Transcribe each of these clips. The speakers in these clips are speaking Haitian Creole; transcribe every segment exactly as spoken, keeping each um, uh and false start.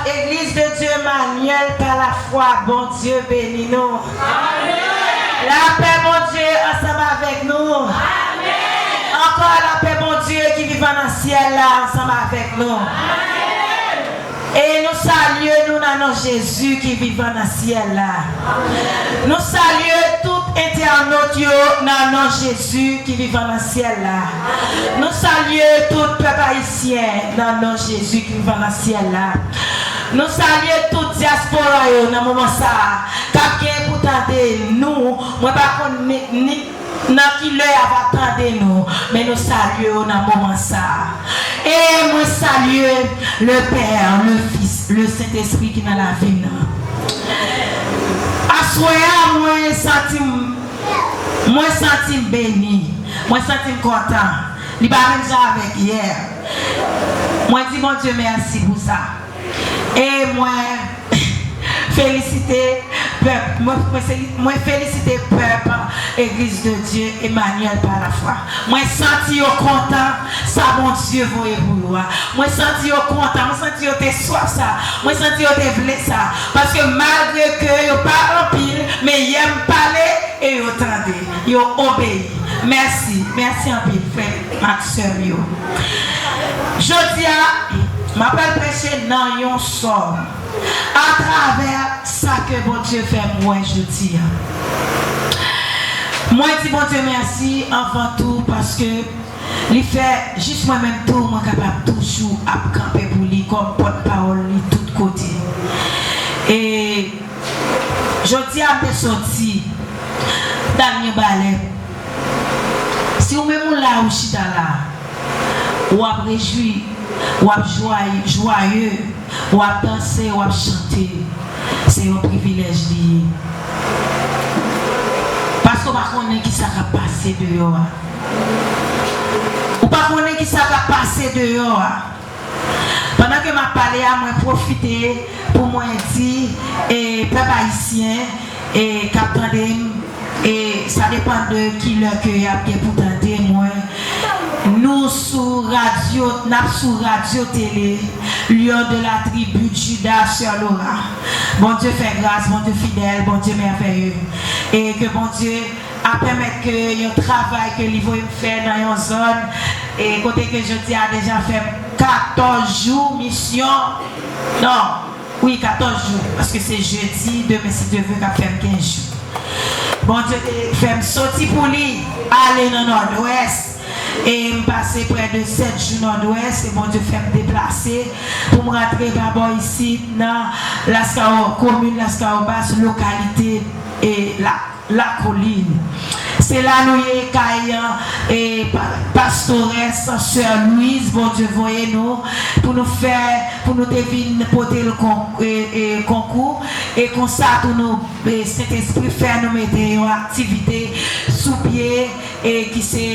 Église de Dieu Emmanuel, par la foi, Bondye beni nou. Lapè Bondye ansanm avèk nou. Ankò lapè Bondye ki vivan nan syèl la ansanm avèk nou. E nou salye nou nan non Jezi ki vivan nan syèl la. Nou salye tout entènot yo nan non Jezi ki vivan nan syèl la. Nou salye tout pèp ayisyen nan non Jezi ki vivan nan syèl la. Nou salye tout dyaspora yo nan moman sa a k ap gen pou tande nou. Mwen pa konn ni, ni nan ki lè y ap tande nou, men nou salye yo nan moman sa a. E mwen salye le Père, le Fils, le Saint-Esprit ki nan lavi m nan. Aswè a, mwen santi m, mwen santi m beni. Mwen santi m kontan. Li pa menm jan avèk yè. Mwen di Bondye mèsi pou sa. E mwen felisite pèp, mwen, mwen seli-, mwen felisite pèp Église de Dieu Emmanuel par la foi. Mwen santi yo kontan sa Bondye voye pou yo a. Mwen santi yo kontan, mwen santi yo te swaf sa, mwen santi yo te vle sa. Paske malgre ke yo pa anpil, men yè m pale e yo tande, yo obeyi. Mèsi, mèsi anpil, frè m ak sè m yo. Jodi a, m ap al preche nan yon sòm atravè sa ke Bondye fè m wè jodi a. Mwen di Bondye mèsi anvan tou paske li fè jis mwen menm tou, mwen kapab toujou ap kanpe pou li kòm pòtpawòl li tout kote. E jodi a, m te soti, t al yon balè. Si ou menm ou la, ou chita la, w ap rejwi, w ap jwaye, jwaye, w ap danse, w ap chante, se yon privilèj li ye. Paske w pa konnen ki sa k ap pase deyò a. Ou pa konnen ki sa k ap pase deyò a. Pandan ke m ap pale a, mwen pwofite pou mwen di, e, pèp ayisyen, e, k ap tande m, e, sa depann de ki lè ke y ap gen pou tande mwen. Nou sou radyo, n ap sou radyo tele Lion de la tribu de Juda, Sè Laura. Bondye fè gras, Bondye fidèl, Bondye mèvèye. E ke Bondye a pèmèt ke yon travay ke li voye m fè nan yon zòn, e kote ke jodi a deja fè m katòz jou misyon. Non, wi, katòz jou, paske se jedi, demen, si Dye vle, k ap fè m kenz jou. Bondye te fè m soti pou li, ale nan Nòdwès, e m pase prè de sèt jou Nòdwès, e Bondye fè m deplase pou m rantre pa bò isit nan Laskawobas, komin Laskawobas, lokalite e la Lakolin. Se la nou ye kay, e, pa-, pastorès, sè Louise, Bondye voye nou pou nou fè, pou nou te vin pote l kon-, e, e, konkou. E konsa tou nou, e, Sentespri fè nou mete yon aktivite sou pye, e, ki se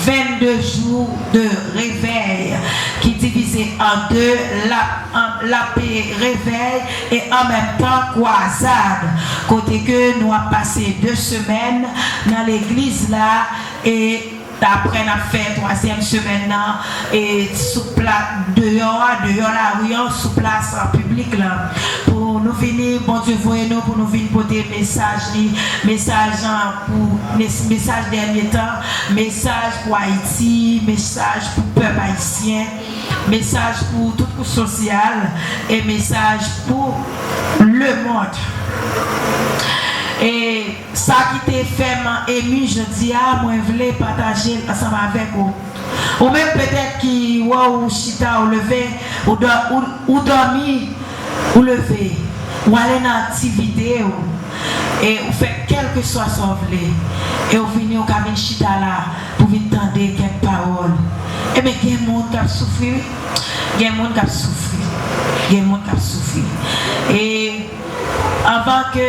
vennde jou de revèy ki divize an de, l ap, an, l ap revèy e an menm tan kwazad, kote ke nou ap pase de semèn nan legliz la, e apre n ap fè twazyèm semèn nan, e sou pla-, deyò a, deyò lari an, sou plas an piblik la. Pou nou vini, Bondye voye nou pou nou vin pote mesaj li, mesaj an pou, mes-, mesaj dènye tan, mesaj pou Ayiti, mesaj pou pèp ayisyen, mesaj pou tout kouch sosyal, e mesaj pou lemonn. E sa ki te fè m emi jodi a, mwen vle pataje l ansanm avèk ou. Ou menm petèt ki wè ou chita, ou leve, ou dò-, ou, ou dòmi, ou leve, ou ale nan aktivite ou, e ou fè kèlkeswa sa w vle, e ou vini, ou ka vin chita la pou vin tande kèk pawòl. Ebyen, gen moun k ap soufri, wi. Gen moun k ap soufri. Gen moun k ap soufri. E anvan ke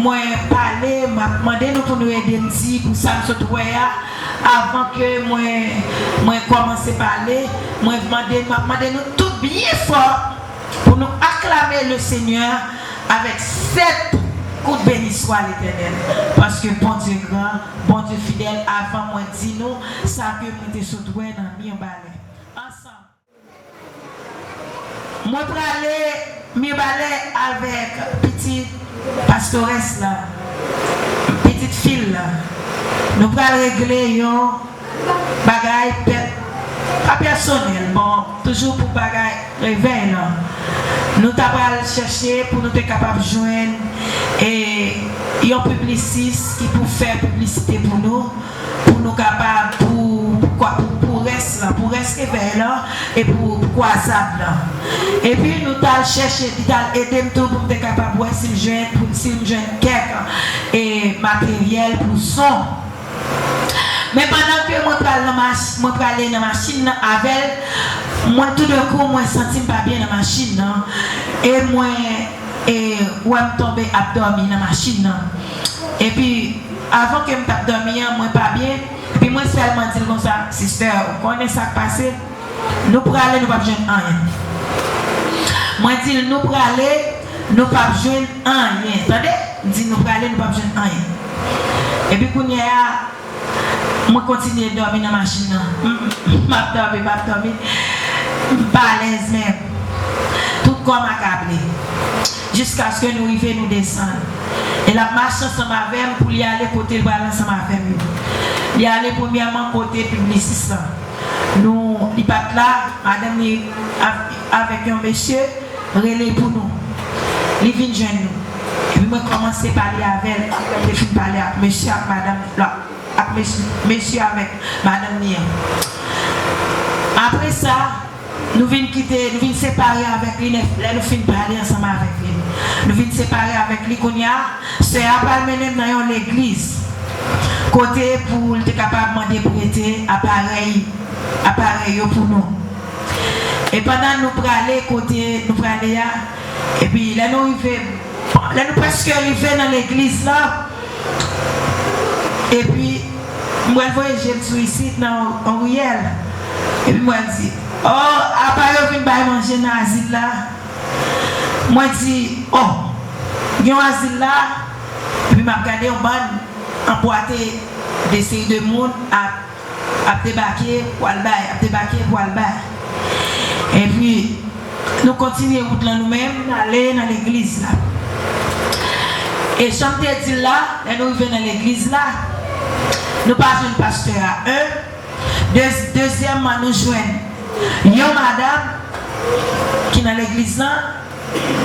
mwen pale, m ap mande nou pou nou ede m di pou sa m sot wè a, avan ke mwen, mwen kòmanse pale, mwen mande, m ap mande nou tout byen fò pou nou aklame le Senyè avèk sèt kout beni swa Letènèl. Paske Bondye gran, Bondye fidèl, avan mwen di nou sa ke mwen te sot wè nan mi yon balè. Ansanm. Mwen prale Mibalè avèk pitit pastorès la, pitit fi l la. Nou pral regle yon bagay pè, pa pèsonèl, bon, toujou pou bagay revèy lan. Nou ta pral chèche pou nou te kapab jwenn e yon piblisis ki pou fè piblisite pou nou, pou nou kapab, pou, pou, kwa- pou, pou rès lan, pou rès revèy lan e pou, pou kwazad lan. Epi nou t al chèche, li t al ede m tou pou m te kapab wè si m jwenn, pou, si m jwenn kèk e materyèl pou son. Men pandan ke mwen pral nan mach, mwen prale nan machin nan avè l, mwen toudenkou mwen santi m pa byen nan machin nan. E mwen e wè m tonbe ap dòmi nan machin nan. Epi avan ke m t ap dòmi an, mwen pa byen. Epi mwen sèlman di l konsa, "Sister, ou konnen sa k pase? Nou prale, nou p ap jwenn anyen. Mwen di l, nou prale, nou p ap jwenn anyen. Tande? M di, nou prale, nou p ap jwenn anyen." Epi kounye a, mwen kontinye dòmi nan machin nan. M, m, m ap dòmi, m ap dòmi. M pa alèz menm. Tout kò m akable. Jiskaske nou rive, nou desann. E l ap mache ansanm avè m pou li ale kote l pral ansanm avè m yo. Li ale premyèman kote piblisis lan. Nou, li pa t la, madanm li av- avèk yon mesye rele pou nou. Li vin jwenn nou. Epi mwen kòmanse pale avè l, apre m te fin pale ak mesye ak madanm la, ak mes- mesye avèk madanm li an. Apre sa, nou vin kite, nou vin separe avèk li lè, lè nou fin pale ansanm avèk li. Nou vin separe avèk li kounye a, sè a pral mennen m nan yon legliz kote pou l te kapab mande prete aparèy, aparèy yo pou nou. E pandan nou prale kote nou prale a, epi lè nou rive, lè nou prèske rive nan legliz la, epi m pral voye je m sou isit nan yon riyèl, epi m pral di, "Oh, apa yo vin bay manje nan azil la?" Mwen di, "Oh, gen yon azil la." Epi m ap gade yon bann anbwate, de seri de moun ap ap debake pou al bay, ap debake pou al bay. Epi nou kontinye wout lan nou menm, n ale nan legliz la. E jan m te di l la, lè nou rive nan legliz la, nou pa jwenn pastè a, en. De, dezyèmman, nou jwenn yon madanm ki nan legliz lan.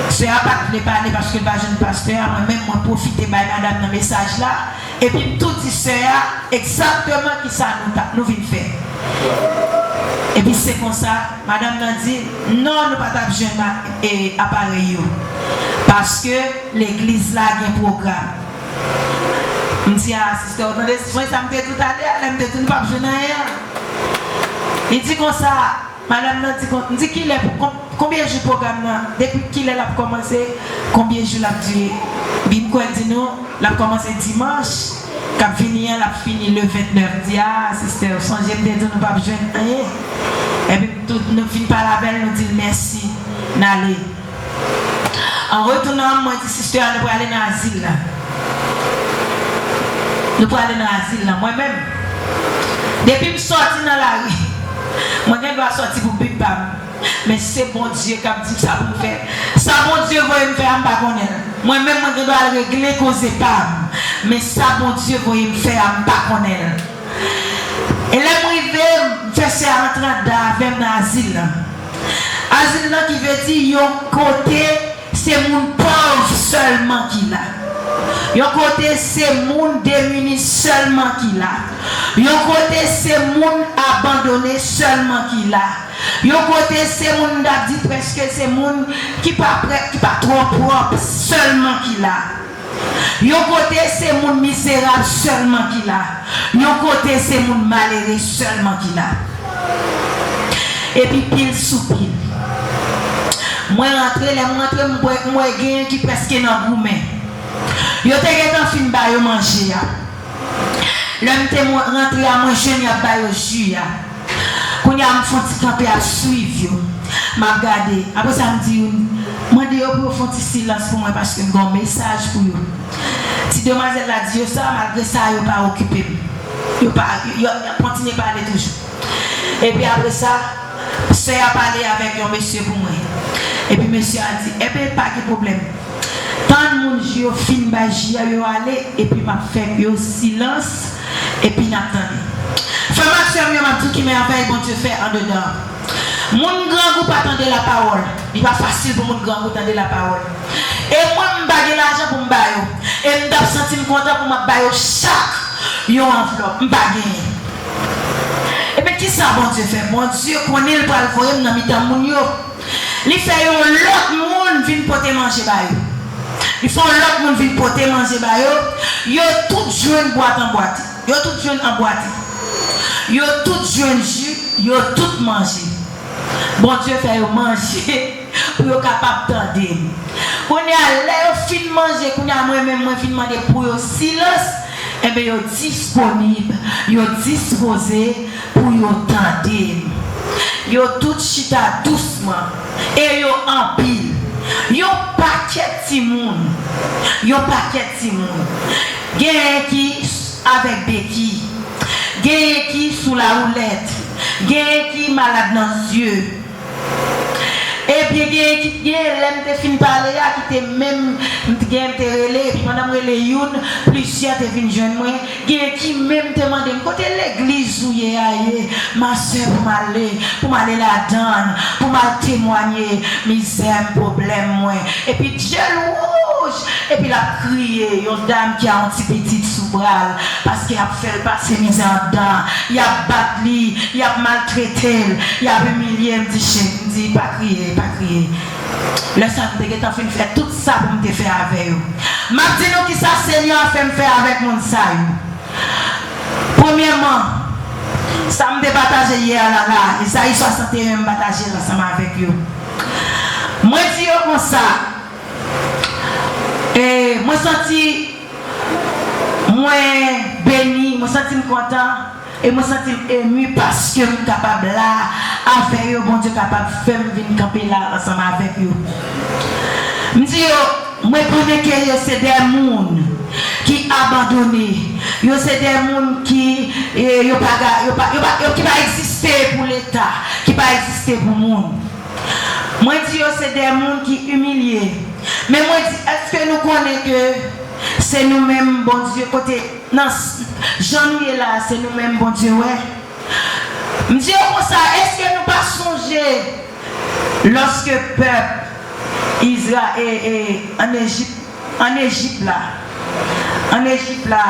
Sè a pa t vle pale paske l pa jwenn pastè a. Mwen menm, mwen pwofite bay madanm nan mesaj la. Epi m tou di sè a egzakteman kisa nou ta, nou vin fè. Epi se konsa, madanm nan di, "Non, nou pa t ap jwenn a- e aparèy yo. Paske legliz la gen pwogram." M di, "A, sistè, ou tande, mwen sa m te di w talè a, lè m te di w nou p ap jwenn anyen an." Li di konsa, madanm nan di kon, m di, "Kilè, pou, kon- konbyen jou pwogram nan? Depi kilè l ap kòmanse? Konbyen jou l ap dire?" Epi m kwè l di nou, l ap kòmanse dimanch k ap vini an, l ap fini le vennèf. M di, "A, sistè, ou sonje m te di w nou p ap jwenn anyen?" Epi m tou, nou fin pale avè l, nou di l mèsi, n ale. An retounan, mwen di sistè a, "Nou prale nan azil la. Nou prale nan azil la." Mwen menm, depi m sòti nan lari, mwen gen dwa sòti pou bi pa m. Men se Bondye k ap di m sa pou m fè. Sa Bondye voye m fè a, m pa konnen l. Mwen menm, mwen gen dwa al regle koze pa m. Men sa Bondye voye m fè a, m pa konnen l. E lè m rive, m fè sè a rantre anndan avè m nan azil la. Azil la ki vle di yon kote se moun pòv sèlman ki la. Yon kote se moun demini sèlman ki la. Yon kote se moun abandone sèlman ki la. Yon kote se moun, m t ap di prèske se moun ki pa prè, ki pa twò pwòp sèlman ki la. Yon kote se moun mizerab sèlman ki la. Yon kote se moun malere sèlman ki la. Epi pil sou pil. Mwen rantre, lè m rantre, m wè, m wè genyen ki prèske nan goumen. Yo te gentan fin ba yo manje a. Lè m te mwen rantre a, mwen jwenn y ap ba yo ji a. Kounye a, m fè yon ti kanpe ap swiv yo. M ap gade. Apre sa, m di youn, mande yo pou yo fè yon ti silans pou mwen paske m gen yon mesaj pou yo. Ti demwazèl la di yo sa, malgre sa, yo pa okipe m. Yo pa, yo, yo ap kontinye pale toujou. Epi apre sa, Sè a pale avèk yon mesye pou mwen. Epi mesye a di, "Enben, pa gen pwoblèm. Tann moun yo fin bay ji a, yo ale, epi m ap fè yo silans, epi n ap tande." Frè m ak sè m yo, m ap di w ki mèvèy Bondye fè andedan. Moun grangou pa tande lapawòl. Li pa fasil pou moun grangou tande lapawòl. E mwen, m pa gen lajan pou m ba yo. E m t ap santi m kontan pou m ap ba yo chak yon anvlòp. M pa genyen. Ebyen, kisa Bondye fè? Bondye konnen l pral voye m nan mitan moun yo. Li fè yon lòt moun vin pote manje ba yo. Li fè yon lòt moun vin pote manje ba yo. Yo tout jwenn bwat an bwat. Yo tout jwenn anbwate. Yo tout jwenn ji. Yo tout manje. Bondye fè yo manje pou yo kapab tande m. Kounye a, lè yo fin manje, kounye a, mwen menm, mwen fin mande pou yo silans, enben, yo disponib, yo dispoze pou yo tande m. Yo tout chita dousman, e yo anpil. Yon pakèt timoun, yon pakèt timoun. Genyen ki avèk beki, genyen ki sou lawoulèt, genyen ki malad nan zye. Epi genyen ki, genyen lè m te fin pale a, ki te menm, m te, genyen m te rele, epi pandan m rele youn, plizyè te vin jwenn mwen, genyen ki menm te mande m, "Kote legliz ou ye a ye, ma sè, pou m ale, pou m ale ladan l, pou m al temwanye mizè m, pwoblèm mwen." Epi je l wouj, epi l ap kriye, yon dam ki a yon ti pitit sou bra l, paske y ap fè l pase mizè anndan, y ap bat li, y ap maltrete l, y ap imilye l. M di, "Cheri," m di, "pa kriye, pa kriye." Lè sa a, m te gentan fin fè tout sa pou m te fè avè yo. M ap di nou kisa Senyè a fè m fè avèk moun sa yo. Premyèman, sa m te pataje yè a la, la, Ezayi swasanteyen, m pataje l ansanm avèk yo. Mwen di yo konsa, e, mwen santi mwen beni, mwen santi m kontan, e mwen santi m emi paske m kapab la avè yo, Bondye kapab fè m vin kanpe la ansanm avèk yo. M di yo, mwen konnen ke yo se de moun ki abandone, yo se de moun ki, e, yo pa ga-, yo pa, yo pa, yo, ki pa egziste pou Leta, ki pa egziste pou moun. Mwen di yo se de moun ki imilye. Men mwen di, èske nou konnen ke se nou menm Bondye kote, nan s-, jan nou ye la, se nou menm Bondye wè? M di yo konsa, èske nou pa sonje lòske pèp Izra-, e, e, ann Ejip, ann Ejip la, ann Ejip la,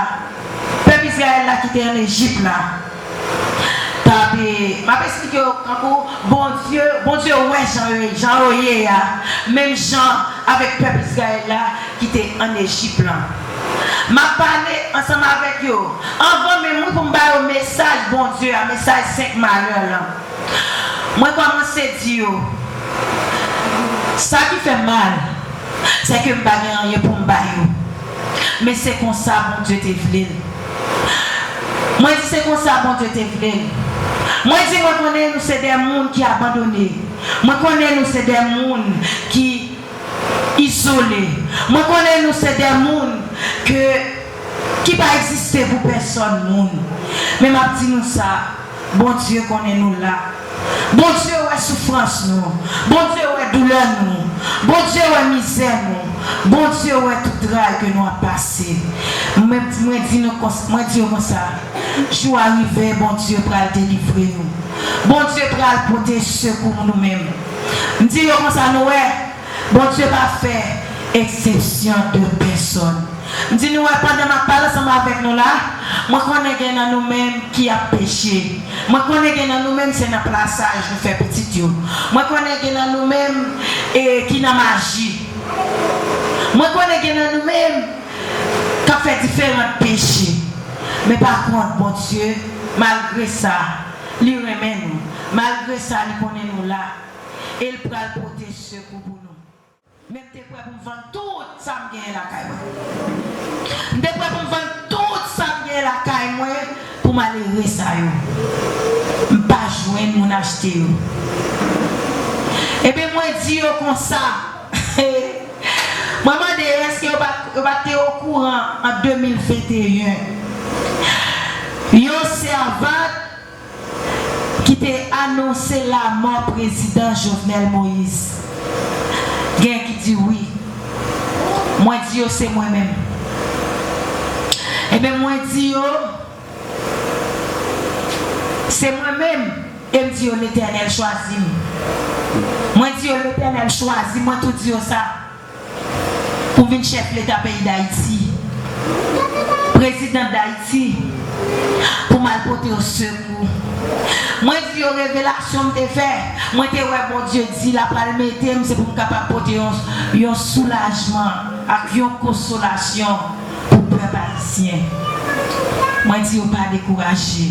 pèp Izrayèl la ki te ann Ejip la, t ap, e, m ap esplike w kankou Bondye, Bondye wè jan yo, jan yo ye a, menm jan avèk pèp Izrayèl la ki te ann Ejip lan. M ap pale ansanm avèk yo. Anvan menm wi pou m ba yo mesaj Bondye a, mesaj senk malè lan, mwen kòmanse di yo, sa ki fè m mal, se ke m pa gen anyen pou m ba yo. Men se konsa Bondye te vle l. Mwen di se konsa Bondye te vle l. Mwen di mwen konnen nou se de moun ki abandone. Mwen konnen nou se de moun ki izole. Mwen konnen nou se de moun ke, ki pa egziste pou pèsòn moun. Men m ap di nou sa, Bondye konnen nou la. Bondye wè soufrans nou. Bondye wè doulè nou. Bondye wè mizè nou. Bondye wè tout tray ke nou ap pase. Mwen, mwen di nou kons-, mwen di yo konsa, jou a rive, Bondye pral delivre nou. Bondye pral pote sekou nou menm. M di yo konsa, nou wè, Bondye pa fè eksepsyon de pèsòn. M di nou wè, pandan m ap pale ansanm avèk nou la, mwen konnen gen nan nou menm ki ap peche. Mwen konnen gen nan nou menm se nan plasaj nou fè pitit yo. Mwen konnen gen nan nou menm, e, ki nan maji. Mwen konnen gen nan nou menm k ap fè diferan peche. Men pa kont, Bondye, malgre sa, li renmen nou. Malgre sa, li konnen nou la. E l pral pote sekou pou nou. Men m te prè pou m vann tout sa m genyen lakay mwen. M te prè pou m vann tout sa m genyen lakay mwen pou malere sa yo. M pa jwenn moun achte yo. Ebyen, mwen di yo konsa. Mwen mande, èske yo pa, yo pa te okouran an de mil venteyen? Yon sèvant ki te anonse lamò prezidan Jovenel Moïse. Gen ki di wi. Mwen di yo se mwen menm. Ebyen, mwen di yo se mwen menm. E m di yo Letènèl chwazi m. Mwen di yo Letènèl chwazi mwen tou di yo sa. Pou vin chèf leta peyi Dayiti, prezidan Dayiti, pou m al pote yo sekou. Mwen di yo revelasyon m te fè, mwen te wè Bondye di l ap al mete m, se pou m kapab pote yon, yon soulajman ak yon konsolasyon pou pèp ayisyen. Mwen di yo pa dekouraje.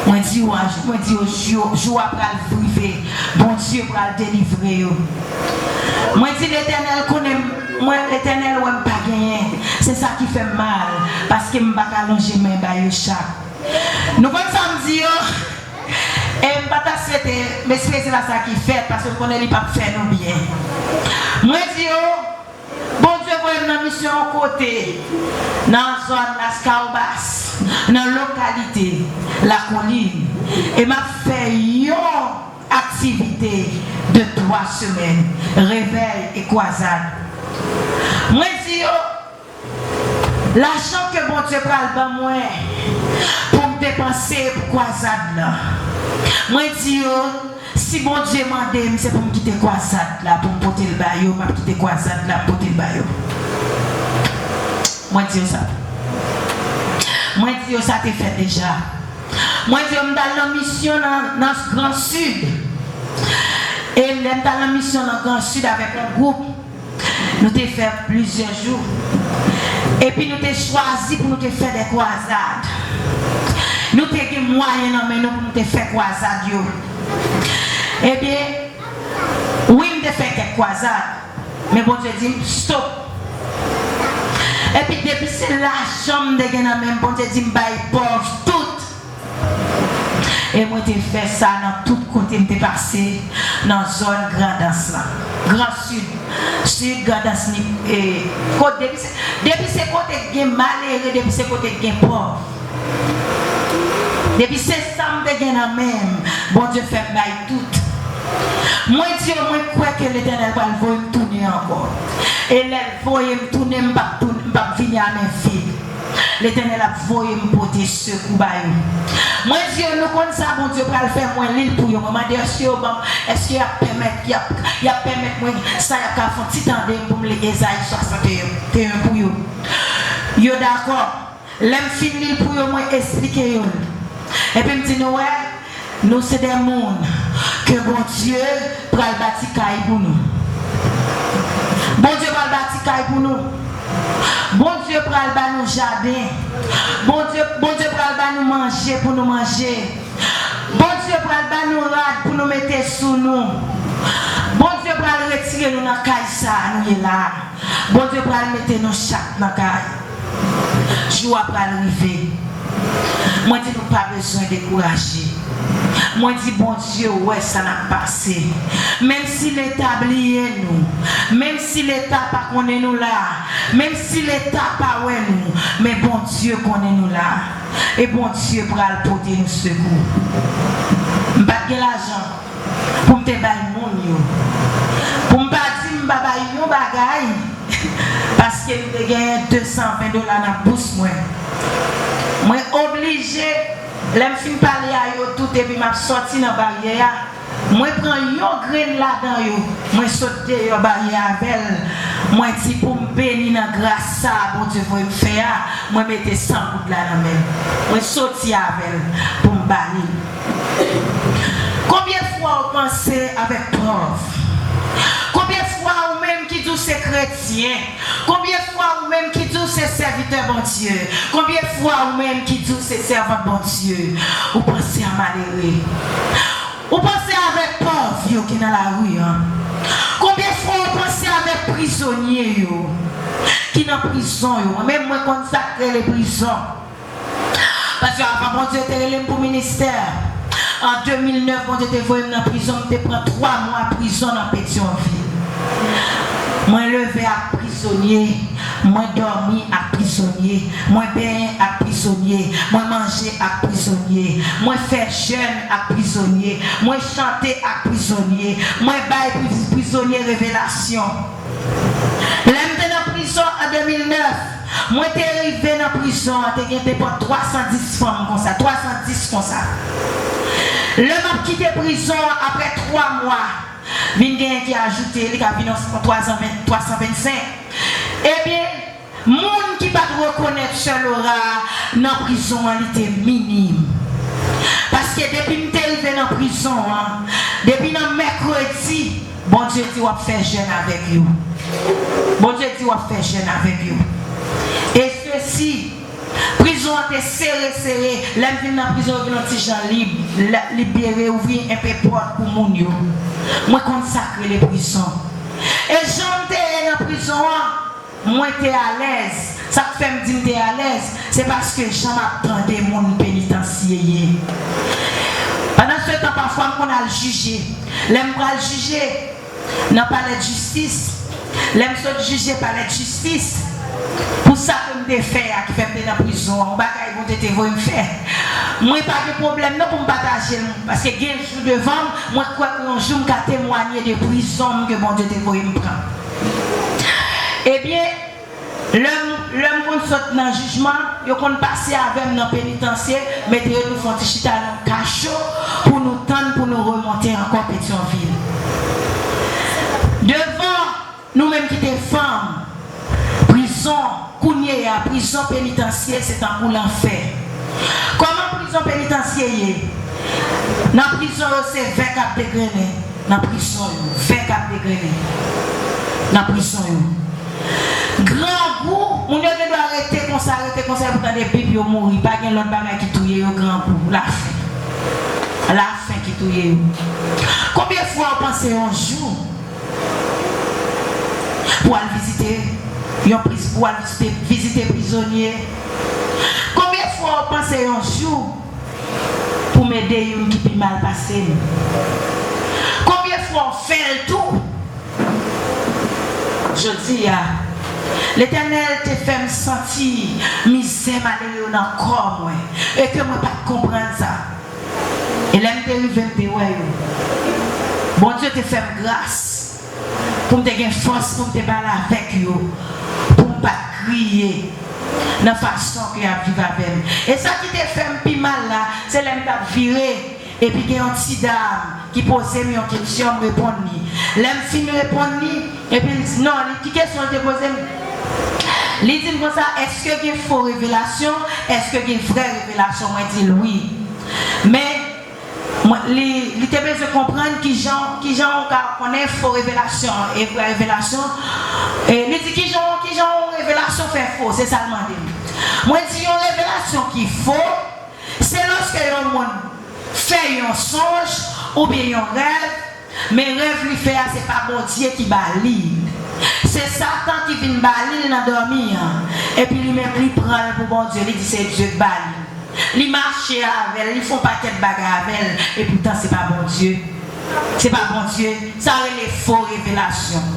Mwen di yo, mwen di yo, jou, jou a pral rive. Bondye pral delivre yo. Mwen di Letènèl konnen m, mwen, Letènèl wè m pa genyen. Se sa ki fè m mal, paske m pa ka lonje men ba yo chak. Nou konn sa m di yo? E m pa ta swete, m espere se pa sa ki fèt, paske m konnen li p ap fè nou byen. Mwen di yo, Bondye voye m nan misyon yon kote, nan zòn Laskawobas, nan lokalite Lakolin, e m ap fè yon aktivite de twa semèn, revèy e kwazad. Mwen di yo, lajan ke Bondye pral ban mwen pou m depanse pou kwazad lan, mwen di yo, si Bondye mande m, se pou m kite kwazad la, pou m pote l ba yo, m ap kite kwazad la, m pote l ba yo. Mwen di yo sa. Mwen di yo sa te fèt deja. Mwen di yo m t al nan misyon nan, nan Gran Sid. E lè m t al nan misyon nan Gran Sid avèk yon gwoup, nou te fè plizyè jou. Epi nou te chwazi pou nou te fè de kwazad. Nou te gen mwayen nan men nou pou nou te fè kwazad yo. Ebyen, wi, m te fè kèk kwazad, men Bondye di m, stop. Epi depi se lajan m te gen nan men m, Bondye di m bay pòv tout. E mwen te fè sa nan tout kote m te pase nan zòn Grandans lan. Gran Sid, Sid, Grandans, ni, e, kot, depi se, depi se kote k gen malere, depi se kote k gen pòv. Depi se sa m te gen nan men m, Bondye fè m bay tout. Mwen di yo, mwen kwè ke Letènèl pral voye m tounen ankò. E lè l voye m tounen, m p ap tounen, m p ap vini a men vid. Letènèl ap voye m pote sekou ba yo. Mwen di yo, nou konn sa Bondye pral fè, mwen li l pou yo. Mwen mande, èske yo ban m, èske y ap pèmèt, y ap, y ap pèmèt mwen sa, y ap ka fè yon ti tande m pou m li Ezayi swasannteyen pou yo. Yo dakò. Lè m fin li l pou yo, mwen esplike yo l. Epi m di, nou wè, nou se de moun ke Bondye pral bati kay pou nou. Bondye pral bati kay pou nou. Bondye pral ba nou jaden. Bondye, Bondye pral ba nou manje pou nou manje. Bondye pral ba nou rad pou nou mete sou nou. Bondye pral retire nou nan kay sa a nou ye la a. Bondye pral mete nou chak nan kay. Jou a pral rive. Mwen di nou pa bezwen dekouraje. Mwen di Bondye wè sa n ap pase. Menm si Leta bliye nou, menm si Leta pa konnen nou la, menm si Leta pa wè nou, men Bondye konnen nou la. E Bondye pral pote nou sekou. M pa t gen lajan pou m te bay moun yo. Pou m pa di m pa bay yon bagay, paske m te genyen de san ven dola nan bous mwen. Mwen oblije, lè m fin pale a yo tout, epi m ap sòti nan baryè a, mwen pran yon grenn ladan yo, mwen sot deyò baryè avè l. Mwen di pou m beni nan gras sa a Bondye voye m fè a, mwen mete san goud la nan men m. Mwen soti avè l pou m ba li. Konbyen fwa w panse avèk pòv? Konbyen fwa ou menm ki di w se kretyen? Konbyen fwa ou menm ki di w se sèvitè Bondye? Konbyen fwa ou menm ki di w se sèvant Bondye? Ou panse a malere? Ou panse avèk pòv yo ki nan lari an? Konbyen fwa ou panse avèk prizonye yo ki nan prizon yo? Mwen menm, mwen konn sa k rele prizon. Paske avan Bondye te rele m pou ministè, an de mil nèf, Bondye te voye m nan prizon, m te pran twa mwa prizon nan Petyonvil. Mwen leve ak prizonye, mwen dòmi ak prizonye, mwen benyen ak prizonye, mwen manje ak prizonye, mwen fè jèn ak prizonye, mwen chante ak prizonye, mwen bay pri-, prizonye revelasyon. Lè m te nan prizon an de mil nèf, mwen te rive nan prizon an, te gen depòt twa san dis fanm konsa, twa san dis konsa. Lè m ap kite prizon an, apre twa mwa, vin genyen ki ajoute, li ka vin yon twa san ven, twa san vennsenk. Ebyen, moun ki pa t rekonèt Sè Laura a nan prizon an, li te minim. Paske depi m te rive nan prizon an, depi nan mèkredi, Bondye di w ap fè jèn avèk yo. Bondye di w ap fè jèn avèk yo. E sesi, prizon an te sere, sere. Lè m vin nan prizon, yo vin yon ti jan lib, la-, libere, ouvri enpe pòt pou moun yo. Mwen konn sa k rele prizon. E jan m te ye nan prizon an, mwen te alèz. Sa k fè m di m te alèz, se paske jan m ap tande moun penitansye ye. Pandan se tan, pafwa m konn al jije. Lè m pral jije nan palè jistis, lè m sot jije palè jistis, pou sa ke m te fè a ki fè m te nan prizon an, yon bagay Bondye te voye m fè. Mwen pa gen pwoblèm non pou m pataje l, paske gen jou devan m, mwen kwè ke yon jou m ka temwanye de prizon m ke Bondye te voye m pran. Ebyen, lè m, lè m konn sot nan jijman, yo konn pase avè m nan penitansye, mete yo nou fè yon ti chita nan kacho pou nou tann pou nou remonte ankò Petyonvil. Devan nou menm ki te fanm, prizon, kounye a, prizon penitansye se tankou lanfè. Kòman prizon penitansye ye? Nan prizon yo, se vè k ap degrennen. Nan prizon yo, vè k ap degrennen. Nan prizon yo. Grangou, moun yo gen dwa rete konsa, rete konsa, epi w tande bip, yo mouri. Pa gen lòt bagay ki touye yo, grangou, lafen. Lafen ki touye yo. Konbyen fwa w panse yon jou pou al vizite yon priz-, pou al vizite, vizite prizonye? Konbyen fwa w panse yon jou pou m ede youn ki pi mal pase m? Konbyen fwa w fè l tou? Jodi a, Letènèl te fè m santi mizè malere yo nan kò mwen, e ke mwen pa t konprann sa. E lè m te rive, m te wè yo. Bondye te fè m gras pou m te gen fòs pou m te pale avèk yo, pou m pa t kriye nan fason ke y ap viv avè m. E sa ki te fè m pi mal la, se lè m t ap vire, epi gen yon ti dam ki poze m yon kesyon, m reponn li. Lè m fin reponn li, epi l di, non, li, ki kesyon l te poze m? Li di m konsa, èske gen fo revelasyon? Èske gen vrè revelasyon? Mwen di l wi. Men, mwen, li, li te bezwen konprann kijan, kijan w ka konnen fo revelasyon e vrè revelasyon. E li di, kijan, kijan yon revelasyon fè fo? Se sa l mande m. Mwen di, yon revelasyon ki fo, se lòske yon moun fè yon sonj oubyen yon rèv, men rèv li fè a, se pa Bondye ki ba li l. Se Satan ki vin ba li l nan dòmi an. Epi li menm, li pran l pou Bondye, li di se Dye k ba li l. Li mache avè l, li fè yon pakèt bagay avè l, e poutan se pa Bondye. Se pa Bondye. Sa rele fo revelasyon.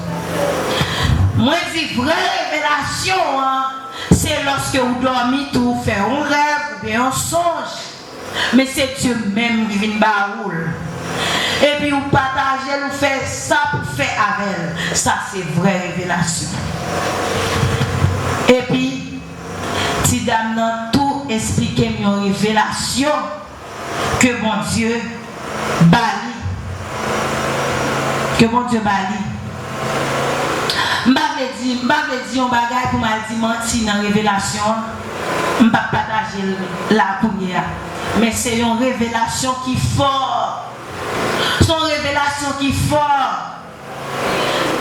Mwen di vrè revelasyon an, se lòske ou dòmi tou, ou fè yon rèv oubyen yon sonj. Men se Dye menm ki vin ba ou l. Epi ou pataje l, ou fè sa pou fè avè l. Sa se vrè revelasyon. Epi, ti dam nan tou esplike m yon revelasyon ke Bondye ba li. Ke Bondye ba li. M pa vle di, m pa vle di yon bagay pou m al di manti nan revelasyon an. M p ap pataje l la kounye a. Men se yon revelasyon ki fò. Se yon revelasyon ki fò.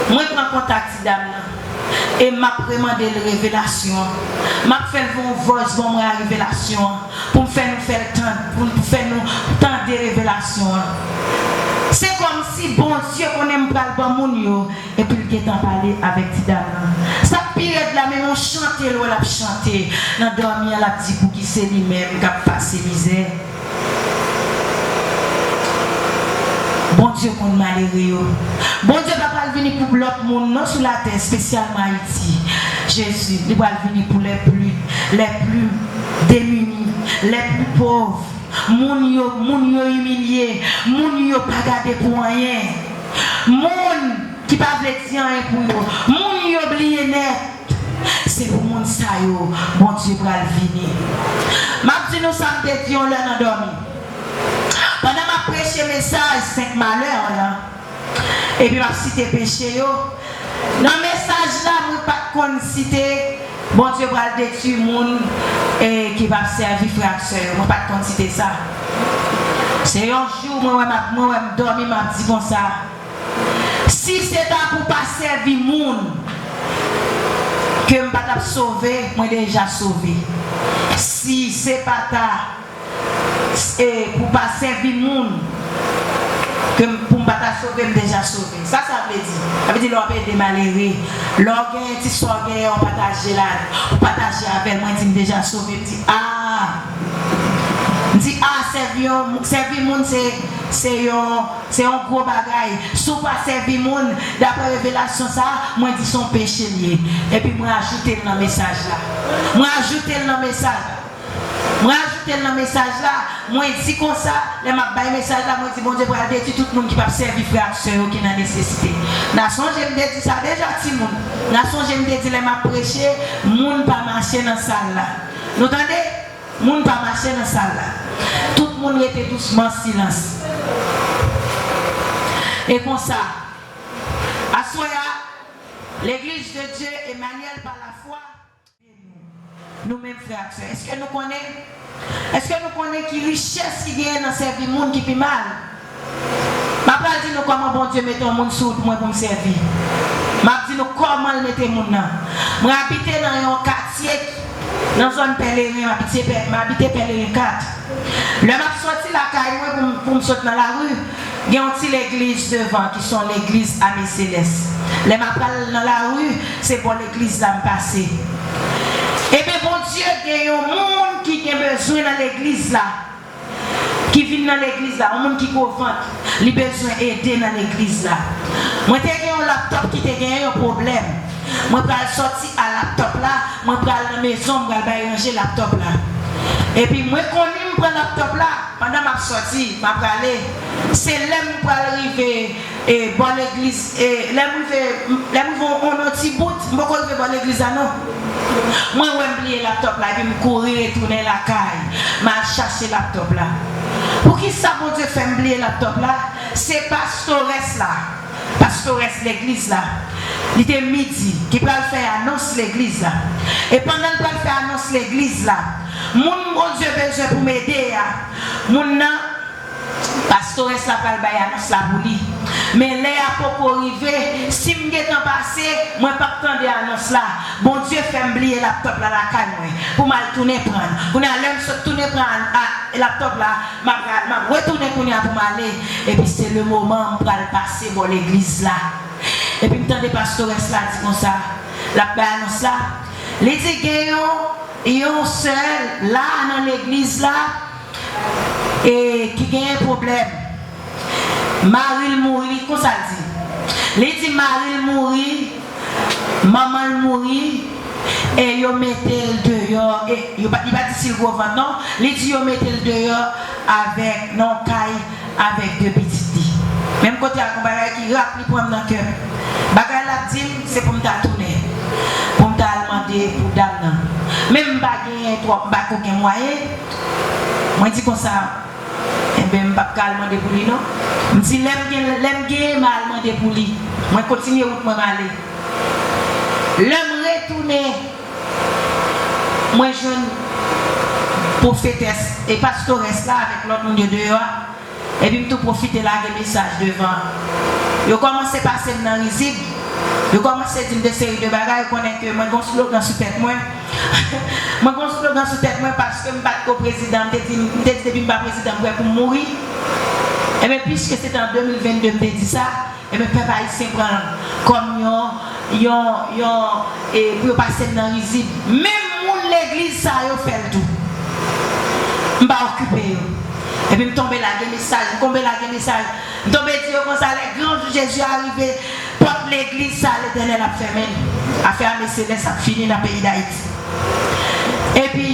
Mwen pran kontak ti dam nan e m ap remande l revelasyon an. M ap fè l voye yon voice ban mwen a revelasyon an pou m fè nou fè l tande, pou, pou fè nou tande revelasyon an. Se kòmsi Bondye konnen m pral ban moun yo, epi l gentan pale avèk ti dam nan. Sa k pi rèd la, menm yon chante l wè l ap chante nan dòmi an, l ap di pouki se li menm k ap pase mizè. Bondye Bondye konn malere yo. Bondye pa pral vini pou lòt moun non sou latè, espesyalman Ayiti. Jezi, li pral vini pou les plus, les plus démunis, les plus pauvres. Moun yo, moun yo imilye, moun yo pa gade pou anyen. Moun ki pa vle di anyen pou yo, moun yo bliye nèt. Se pou moun sa yo Bondye pral vini. M ap di nou sa m te di yon lè nan dòmi. Pandan m ap preche mesaj senk malè an lan, epi m ap site peche yo, nan mesaj la, mwen pa t konn site Bondye pral detwi moun e ki p ap sèvi frè ak sè yo. Mwen pa t konn site sa. Se yon jou, mwen wè m ap, mwen wè m dòmi, m ap di konsa, si se ta pou pa sèvi moun ke m pa t ap sove, mwen deja sove. Si se pa ta e pou pa sèvi moun ke m, pou m pa ta sove, m deja sove. Sa sa vle di? Sa vle di lè w ap ede malere, lè w genyen ti sa w genyen, w pataje la, w pataje avè l, mwen di m deja sove, m di, ah! M di, ah, sèvi yon, sèvi moun se, se yon, se yon gwo bagay. Si w pa sèvi moun, daprè revelasyon sa, mwen di se yon peche l ye. Epi mwen ajoute l nan mesaj la. Mwen ajoute l nan mesaj la. Mwen ajoute l nan mesaj la, mwen di konsa, lè m ap bay mesaj la, mwen di Bondye pral detwi tout moun ki p ap sèvi frè ak sè yo ki nan nesesite. N a sonje m te di sa deja, timoun. N a sonje m te di lè m ap preche, moun pa mache nan sal la. Nou tande? Moun pa mache nan sal la. Tout moun rete dousman, silans. E konsa, aswè a, Legliz de Dye Emmanuel pa lafwa. Nou menm frè ak sè, èske nou konnen? Èske nou konnen ki richès ki genyen nan sèvi moun ki pi mal? M ap pral di nou kòman Bondye mete yon moun sou wout mwen pou m sèvi. M ap di nou kòman l mete moun nan. Mwen abite nan yon katye, nan zòn Pèleren, m abite Pè-, m abite Pèleren kat. Lè m ap sòti lakay mwen pou m, pou m sot nan lari, gen yon ti legliz devan ki se yon legliz Ame Selès. Lè m ap pral nan lari, se bò legliz la m pase. Ebyen, Bondye gen yon moun ki gen bezwen nan legliz la, ki vin nan legliz la, yon moun ki gwo vant, li bezwen ede nan legliz la. Mwen te gen yon laptòp ki te genyen yon pwoblèm. Mwen pral sòti a laptòp la, mwen pral nan mezon, mwen pral bay ranje laptòp la. Epi mwen konnen m pran laptòp la, pandan m ap sòti, m ap prale. Se lè m pral rive, e, bò legliz, e, lè m rive, lè m rive yon, yon ti bout, m poko rive bò legliz la non. Mwen wè m bliye laptòp la, epi m kouri retounen lakay. M al chache laptòp la. Poukisa Bondye fè m bliye laptòp la? Se pastorès la. Pastorès legliz la, li te midi, ki pral fè anons legliz la. E pandan l pral fè anons legliz la, moun Bondye bezwen pou m ede a, moun nan, pastorès la pral bay anons la pou li. Men lè a poko rive, si m gentan pase, mwen p ap tande anons la. Bondye fè m bliye laptòp la lakay mwen, pou m al tounen pran l. Kounye a, lè m sot tounen pran a, a, laptòp la, m ap, m ap retounen kounye a pou m ale. Epi se le moman m pral pase bò legliz la. Epi m tande pastorès la di konsa, l ap bay anons la. Li di gen yon, yon sè la nan legliz la, e ki genyen pwoblèm. Mari l mouri, li konsa l di. Li di mari l mouri, manman l mouri, e yo mete l deyò, e yo pa, li pa di si l gwo vant non, li di yo mete l deyò avèk, nan yon kay avèk de pitit li. Menm kote a, gon bagay ki rap, li pran m nan kè m. Bagay l ap di m, se pou m ta tounen, pou m ta al mande pou dam nan. Men m pa genyen twòp, m pa kokenn mwayen. Mwen di konsa, enben, m p ap ka al mande pou li non. M di lè m gen, lè m genyen, m a al mande pou li. Mwen kontinye wout mwen, m ale. Lè m retounen, mwen jwenn pwofetès e pastorès la avèk lòt moun yo deyò a. Epi m tou pwofite lage mesaj devan. Yo kòmanse pase m nan rizib. Yo kòmanse di m de seri de bagay. Yo konnen ke mwen gon slogan sou tèt mwen. Mwen gon slogan sou tèt mwen paske m pa t ko prezidan. M te di, m te di depi m pa prezidan, m prè pou m mouri. Ebyen, piske se te an de mil venn de m te di sa, ebyen, pèp ayisyen pran l kòm yon, yon, yon, e, pou yo pase m nan rizib. Menm moun legliz sa yo fè l tou. M pa okipe yo. Epi m tonbe lage mesaj, m tonbe lage mesaj. M tonbe di yo konsa, les grands jours Jésus arrivé, pòt legliz sa, Letènèl ap fèmen l. Afè Ame Selès ap fini nan peyi Dayiti. Epi,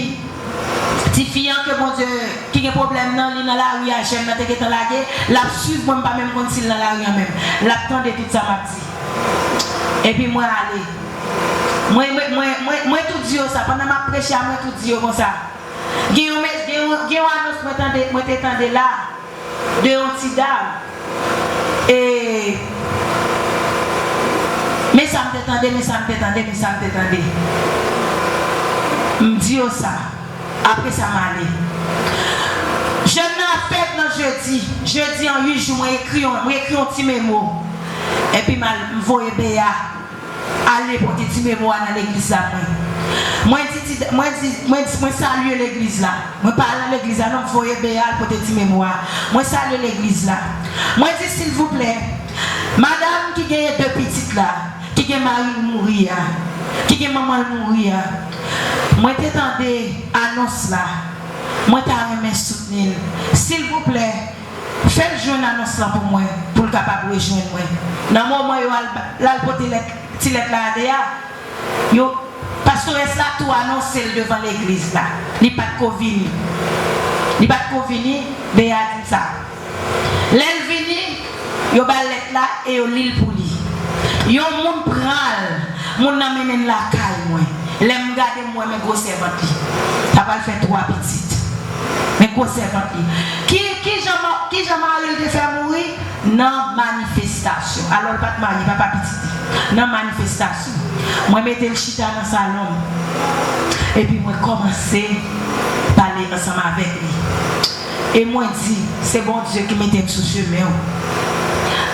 ti fi an ke Bondye, ki gen pwoblèm nan, li nan lari a, jèn nan te gentan lage, l ap swiv mwen, m pa menm konn si l nan lari an menm. L ap tande tout sa m ap di. Epi mwen ale. Mwen, mwen, mwen, mwen, mwen tou di yo sa. Pandan m ap preche a, mwen tou di yo konsa. Gen yon, gen yon, gen yon anons mwen tande, mwen te tande la, de yon ti dam. E, men sa m te tande, men sa m te tande, men sa m te tande. M di yo sa. Apre sa, m ale. Jèn nan ap fèt nan jedi. Jedi an uit jou, mwen ekri yon, mwen ekri yon ti memo. Epi m al, m voye Beya ale pote ti memo a nan legliz la mwen. Mwen di, ti, mwen di, mwen di, mwen salye legliz la. Mwen pa al nan legliz la non, m voye Beya al pote ti memo a. Mwen salye legliz la. Mwen di, silvouplè, madanm ki genyen de pitit la, ki gen mari l mouri a, ki gen manman l mouri a, mwen te tande anons la. Mwen ta renmen soutni l. Silvouplè, fè l jwenn anons lan pou mwen, pou l kapab rejwenn mwen. Nan moman yo al, l al pote lèt, ti lèt la a Beya, yo, pastores la tou anonse l devan legliz la. Li pa t ko vini. Li pa t ko vini, Beya di m sa. Lè l vini, yo ba l lèt la e yo li l pou li. Yon moun pran l, moun nan mennen l lakay mwen. Lè m gade, m wè men gwosè vant li. Sa pral fè twa pitit. Men gwosè vant li. Ki, ki jan ma-, ki jan mari l te fè mouri? Nan manifestasyon. Alò, l pa t marye, papa pitit li. Nan manifestasyon. Mwen mete l chita nan salon m. Epi mwen kòmanse pale ansanm avèk li. E mwen di, se Bondye ki mete m sou chemen w.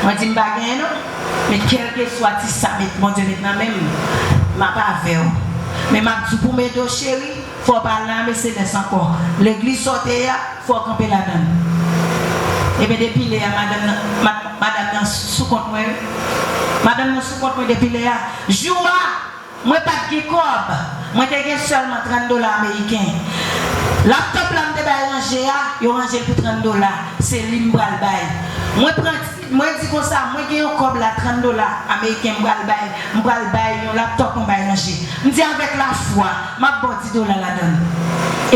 Mwen di, m pa genyen non. Men kèlkeswa ti sa met, Bondye met nan men m, m ap avè w. Men m ap di w pou m ede w cheri, fò w pa al nan Ame Selès ankò. Legliz sa w te ye a, fò w kanpe ladan l. Ebyen depi lè a, madanm nan, ma-, madanm nan sou kont mwen wi. Madanm nan sou kont mwen depi lè a. Jou a, mwen pa t gen kòb. Mwen te gen sèlman trant dola ameriken. Laptòp la m te bay ranje a, yo ranje l pou trant dola. Se li m pral bay. Mwen pran, mwen di konsa, mwen gen yon kòb la, trant dola ameriken m pral bay, m pral bay yon laptòp mwen bay ranje. M di avèk lafwa, m ap ba w dis dola ladan l.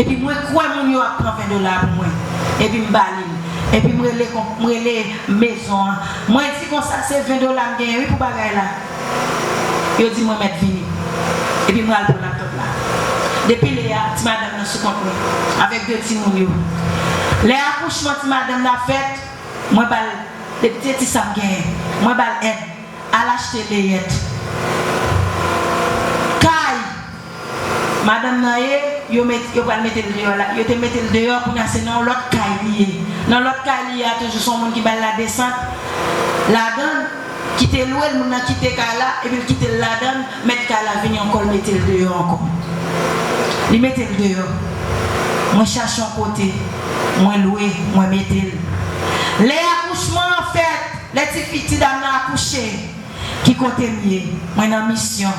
Epi mwen kwè moun yo ap pran ven dola pou mwen. Epi m ba li l. Epi m rele kon, m rele mezon an. Mwen di konsa, se ven dola m genyen wi pou bagay la. Yo di mwen mèt vini. Epi mwen al pran laptòp la. Depi lè a, ti madanm nan sou kont mwen, avèk de timoun yo. Lè akouchman ti madanm nan ap fèt, mwen ba l, de ti, ti sa m genyen, mwen ba l èd, al achte leyèt. Kay, madanm nan ye, yo met, yo pral mete l deyò la. Yo te mete l deyò, kounye a se nan yon lòt kay li ye. Nan lòt kay li ye a, toujou se yon moun ki ba l ladesant ladan l, ki te lwe l, moun nan kite kay la, epi l kite l ladan l, mèt kay la vini ankò, l mete l deyò ankò. Li mete l deyò. Mwen chache yon kote, mwen lwe, mwen mete l. Lè akouchman an fèt, lè tifi, ti dam nan akouche, ki kote m ye? Mwen nan misyon.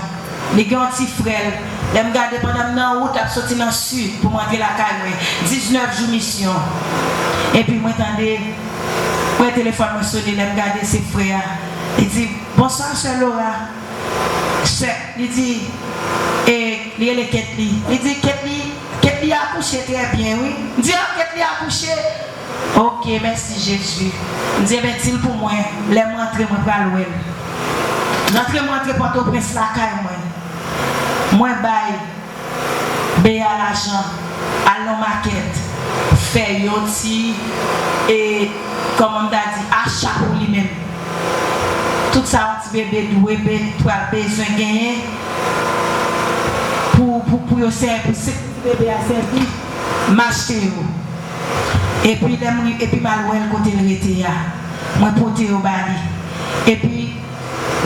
Li gen yon ti frè l. Lè m gade pandan m nan wout ap soti nan sid pou m rantre lakay mwen, diznèf jou misyon. Epi mwen tande, mwen telefòn mwen sone, lè m gade se frè a. Li di, "Bonswa, sè Laura." Sè, li di, e, li rele Ketly. Li di, "Ketly, Ketly akouche trè byen, wi." M di, "Ah, Ketly akouche? Ok, mèsi Jezi." M di, "Ebyen, di l pou mwen, lè m rantre, mwen pral wè l." Rantre, mwen rantre Pòtoprens lakay mwen. Mwen bay Beya lajan, al nan makèt, fè yon ti, e, kòman m ta di, acha pou li menm. Tout sa yon ti bebe dwe be-, pral bezwen genyen pou, pou, pou yo sèvi, pou se ti bebe a sèvi, m achte yo. Epi lè m ri-, epi m al wè l kote l rete a. Mwen pote yo ba li. Epi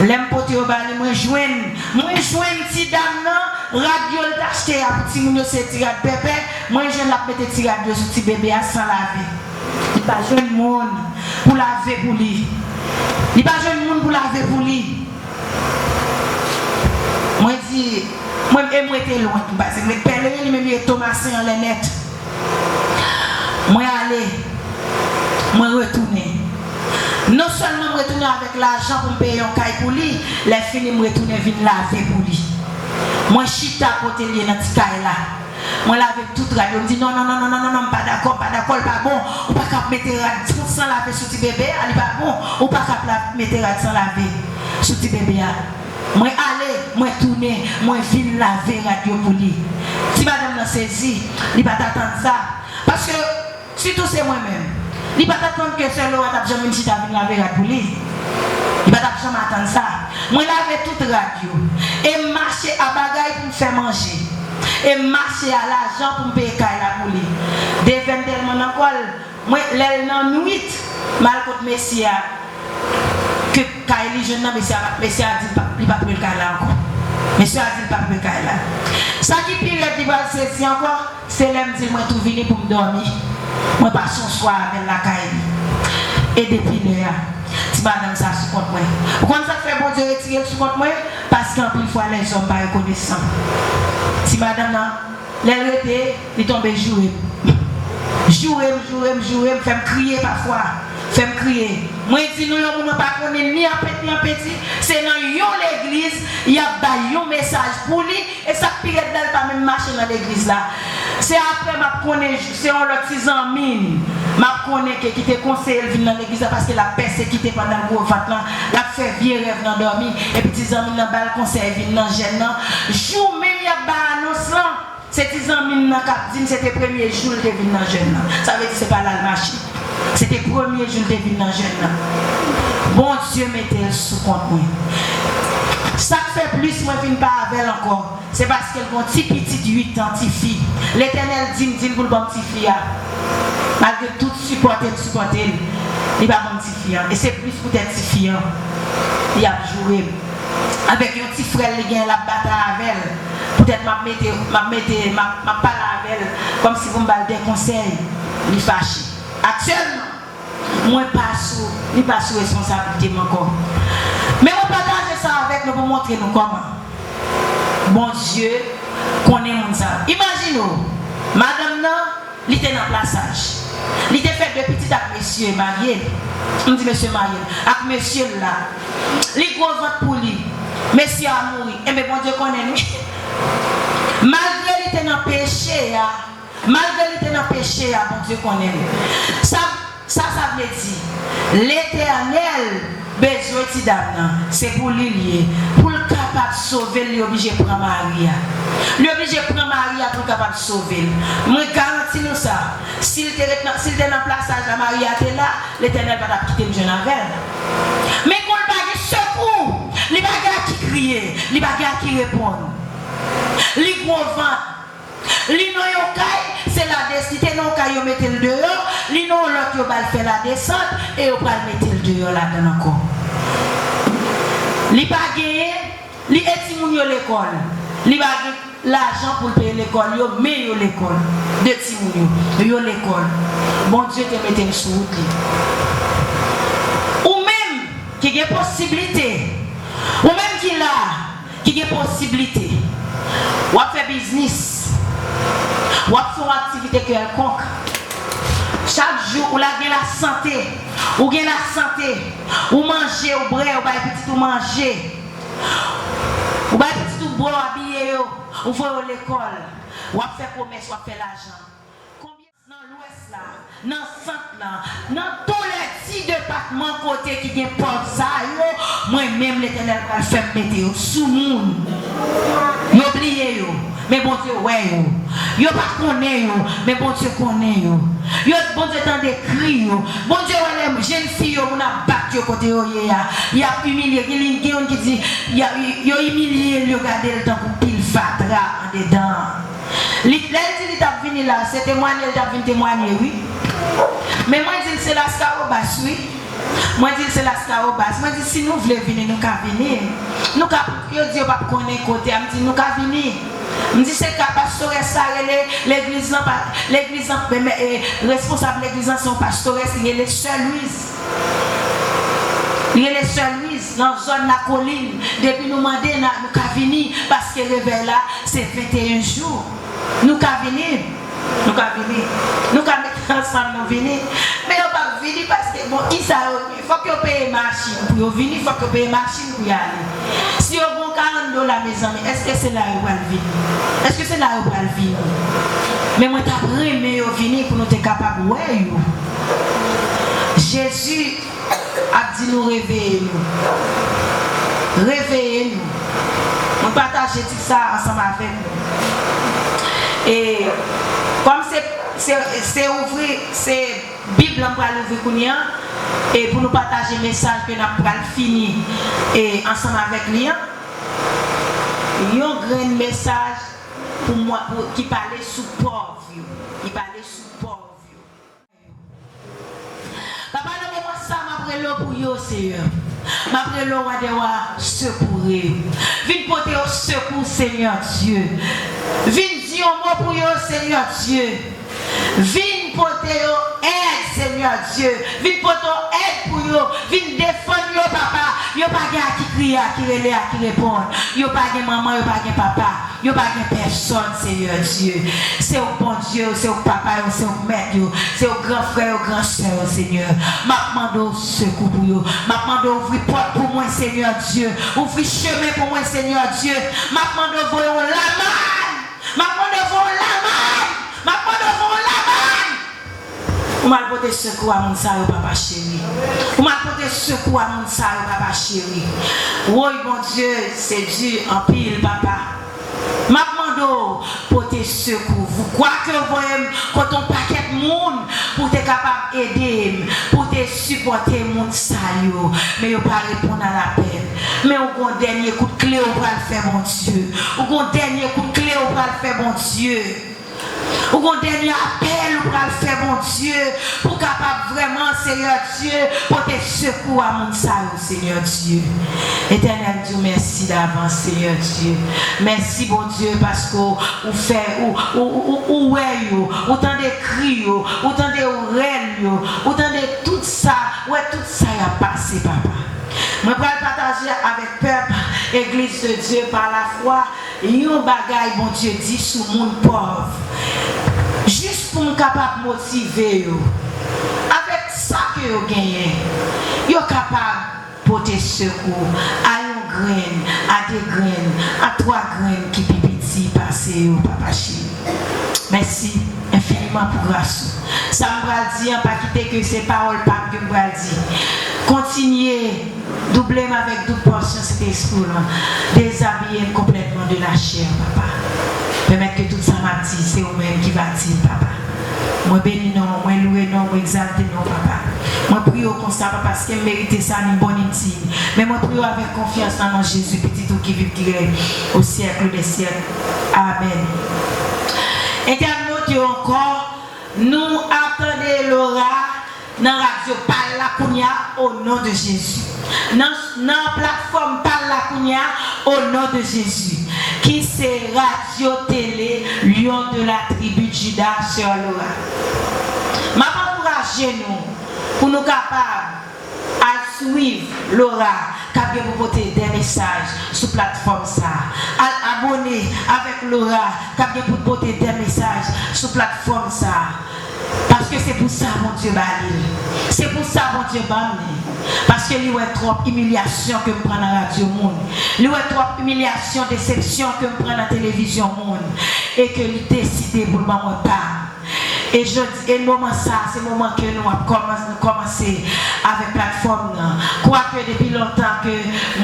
lè m pote yo ba li, mwen jwenn, mwen jwenn ti dam nan, rad yo l t achte a pou timoun yo, se ti rad pèpè, mwen jwenn l ap mete ti rad yo sou ti bebe a san lave. Li pa jwenn moun pou lave pou li. Li pa jwenn moun pou lave pou li. Mwen di, mwen, e m rete lwen tou, paske m ret Pèlerin, li menm li ret Tomasen anlè nèt. Mwen ale, Mwen retounen. Non sèlman m retounen avèk lajan pou m peye yon kay pou li, lè fini m retounen vin lave pou li. Mwen chita kote l ye nan ti kay la. Mwen lave tout rad yo. M di, "Non, non, non, non, non, non, non, m pa dakò, m pa dakò, l pa bon. Ou pa ka ap mete rad san, san lave sou ti bebe a, li pa bon. Ou pa ka ap la-, mete rad san lave sou ti bebe a." Mwen ale, mwen tounen, mwen vin lave rad yo pou li. Ti madanm nan sezi, li pa t atann sa. Paske, sitou se mwen menm. Li pa t atann ke sè Lora t ap janm vin chita vin lave rad pou li. Li pa t ap janm atann sa. Mwen lave tout rad yo. E m mache a bagay pou m fè manje. E m mache a lajan pou m peye kay la pou li. Devèn tèlman nan kò l, mwen, lè l nan nwit, m al kot mesye a. Ke kay li jwenn nan, mesye a, mesye a di l pa, li p ap lwe l kay la ankò. Mesye a di l p ap lwe kay la. Sa ki pi rèd, li pral sezi ankò, se lè m di l mwen tou vini pou m dòmi. Mwen pase yon swa avè l lakay li. E depi lè a, ti madanm sa sou kont mwen. Ou konn sa k fè Bondye retire l sou kont mwen? Paske anpil fwa lèzòm pa rekonesan. Ti madanm nan, lè l rete, li tonbe joure m. Joure m, joure m, joure m, fè m kriye pafwa. Fè m kriye. Mwen di nou, yon moun mwen pa konnen ni an pent ni an penti, se nan yon legliz, y ap bay yon mesaj pou li, e sa k pi rèd la, l pa menm mache nan legliz la. Se apre m ap konnen, se yon lòt ti zanmi m, m ap konnen ke ki te konseye l vin nan legliz la, paske l ap pèsekite pandan l gwo vant lan, l ap fè vye rèv nan dòmi, epi ti zanmi m nan ba l konsèy vin nan jèn nan. Jou menm y ap bay anons lan, se ti zanmi m nan k ap di m se te premye jou l te vin nan jèn nan. Sa vle di se pa la l mache. Se te premye jou l te vin nan jèn nan. Bondye mete l sou kont mwen. Sa k fè plis mwen vin pa avè l ankò, se paske l gon ti pitit uit an, tifi. Letènèl di m, di l pou l ban m tifi a. Malgre tout sipòte m sipòte l, li pa ban m tifi an. E se plis poutèt tifi an, li ap joure m. Avèk yon ti frè l li gen, l ap batay avè l. Poutèt m ap mete, m ap mete, m ap, m ap pale avè l, kòmsi pou m ba l de konsèy, li fache. Aktyèlman, mwen pa sou, li pa sou responsablite m ankò. Men mwen pataje sa avèk nou pou montre nou kòman Bondye konnen moun sa. Imajine w, madanm nan, li te nan plasaj. Li te fè de pitit ak mesye marye. M di mesye marye, ak mesye l la. Li gwo vant pou li. Mesye a mouri. Enben, Bondye konnen l, wi. Malgre li te nan peche a, malgre li te nan peche a, Bondye konnen l. Sa, sa, sa vle di, Letènèl bezwen ti dam nan, se pou li l ye. Pou l kapab sove l, li oblije pran mari a. Li oblije pran mari a pou l kapab sove l. Mwen garanti nou sa, si l te ret nan, si l te nan plasaj la, mari a te la, Letènèl pa t ap kite m jwenn avè l. Men kon l pa gen sekou, li pa gen a ki kriye, li pa gen a ki reponn. Li gwo vant. Li nan yon kay, se la des-, li te nan yon kay, yo mete l deyò, li nan yon lòt, yo ba l fè ladesant, e yo pral mete l deyò ladan l ankò. Li pa genyen, li e timoun yo lekòl. Li pa gen lajan pou l peye lekòl yo, men yo lekòl. De timoun yo, yo lekòl. Bondye te mete m sou wout li. Ou menm ki gen posiblite, ou menm ki la, ki gen posiblite. W ap fè biznis. W ap fè yon aktivite kèlkonk. Chak jou, ou la gen lasante. Ou gen lasante. Ou manje, ou bwè, ou bay pitit ou manje. Ou bay pitit ou bwè, ou abiye yo. Ou voye yo lekòl. W ap fè komès, w ap fè lajan. Konbyen nan Lwès la, nan Sant la, nan tou lè ti depatman kote ki gen pòv sa yo, mwen menm Letènèl pral fè m mete yo sou moun. Yo bliye yo, men Bondye wè yo. Yo pa konnen yo, men Bondye konnen yo. Yo, Bondye tande kri yo. Bondye wè lè jèn fi yo, moun ap bat yo kote yo ye a. Y ap imilye. Gen, gen youn ki di, y a, yo imilye l, yo gade l tankou pil fatra andedan. Li, lè l di li t ap vini la, se temwanye l t ap vin temwanye, wi. Men mwen di l se Laskawobas, wi. Mwen di l se Laskawobas. Mwen di si nou vle vini, nou ka vini. Nou ka, yo di yo p ap konnen kote a. M di nou ka vini. M di se ka pastorès sa rele legliz lan, pa, legliz lan, men, men, e, responsab legliz lan se yon pastorès, li rele Sè Lwiz. Li rele Sè Lwiz nan zòn Lakolin. Depi nou mande, n a, nou ka vini, paske revèy la, se venteyen jou. Nou ka vini. Nou ka vini. Nou ka met ansanm nou vini. Men yo p ap vini paske, bon, kisa yo gen? Fòk yo peye machin pou yo vini, fòk yo peye machin pou y ale. Si yo gen yon karant dola, mezanmi, èske se la yo pral vini? Èske se la yo pral vini? Men mwen t ap renmen yo vini pou nou te kapab wè yo. Jezi ap di nou reveye nou. Reveye nou. Mwen pataje tit sa ansanm avèk nou. E kòm se, se, se ouvri, se Bib la m pral ouvri kounye a, e pou nou pataje mesaj ke n ap pral fini e ansanm avèk li an. Yon grenn mesaj pou mwen, pou, ki pale sou pòv yo, ki pale sou pòv yo. Papa, nan moman sa, m ap rele w pou yo, Seyè. M ap rele w, Wa dè wa, sekoure yo. Vin pote yo sekou, Senyè Dye. Vin di yon mo pou yo, Senyè Dye. Vin pote yo èd, Senyè Dye. Vin pote yo èd pou yo. Vin defann yo, papa. Yo pa gen a ki kriye, a ki rele, a ki reponn. Yo pa gen manman, yo pa gen papa. Yo pa gen pèsòn, Senyè Dye. Se ou k Bondye yo, se ou k papa yo, se ou k mèt yo, se ou k gran frè yo, gran sè yo, Senyè. M ap mande w sekou pou yo. M ap mande w ouvri pòt pou mwen, Senyè Dye. Ouvri chemen pou mwen, Senyè Dye. M ap mande w voye yon lamàn. M ap mande w voye yon lamàn. M ap mande w voye yon lamàn. Ou m al pote sekou a moun sa yo, papa cheri. Ou m al pote sekou a moun sa yo, papa cheri. Woy, Bondye, se di anpil, papa. M ap mande w pote sekou. Kwake w voye m kote yon pakèt moun pou te kapab ede m, pou te sipòte moun sa yo. Men yo pa reponn a lapèl. Men ou gon dènye kout kle ou pral fè Bondye. Ou gon dènye kout kle ou pral fè Bondye. Ou gon dènye apèl ou pral fè Bondye pou kapab vrèman, Senyè Dye, pote sekou a moun sa yo, Senyè Dye. Etènèl, di w mèsi davans, Senyè Dye. Mèsi, Bondye, paske ou, ou fè, ou, ou, ou, ou wè yo, ou tande kri yo, ou tande rèl yo, ou tande tout sa, ou wè tout sa y ap pase, papa. Mwen pral pataje avèk pèp, Egliz de Dye pa lafwa, yon bagay Bondye di sou moun pòv, jis pou m kapab motive yo. Avèk sa ke yo genyen, yo kapab pote sekou a yon grenn, a de grenn, a twa grenn ki pi piti pase yo, papa cheri. Mèsi enfiniman pou gras ou. Sa m pral di an, pa kite ke se pawòl pa m ke m pral di. Kontinye double m avèk doub pòsyon Sentespri w lan. Dezabiye m konplètman de lachè, papa. Pèmèt ke tout sa m ap di, se ou menm ki va di l, papa. Mwen beni non w, mwen lwe non w, mwen egzalte non w, papa. Mwen priye w konsa, pa paske m merite sa, ni m bon, ni m diy. Men mwen priye w avèk konfyans nan non Jezi, Pitit ou ki viv, ki rèy o syèk dè syèk. Amèn. Entènot yo ankò, nou ap tande Laura nan radyo pa l la kounye a, o non de Jezi. Nan, nan platfòm pa l la kounye a, o non de Jezi. Ki se radyo tele Lion de la tribu de Juda, sè Laura. M ap ankouraje nou pou nou kapab al swiv Laura k ap gen pou pote de mesaj sou platfòm sa a. Al abòne avèk Laura k ap gen pou pote de mesaj sou platfòm sa a. Paske se pou sa Bondye ba li l. Se pou sa Bondye ban m li. Paske li wè twòp imilyasyon ke m pran nan radyo moun. Li wè twòp imilyasyon, desepsyon ke m pran nan televizyon moun. E ke li deside pou l ban mwen pa m. E jodi, e moman sa, se moman ke nou ap kòmanse, nou kòmanse avèk platfòm nan. Kwake depi lontan ke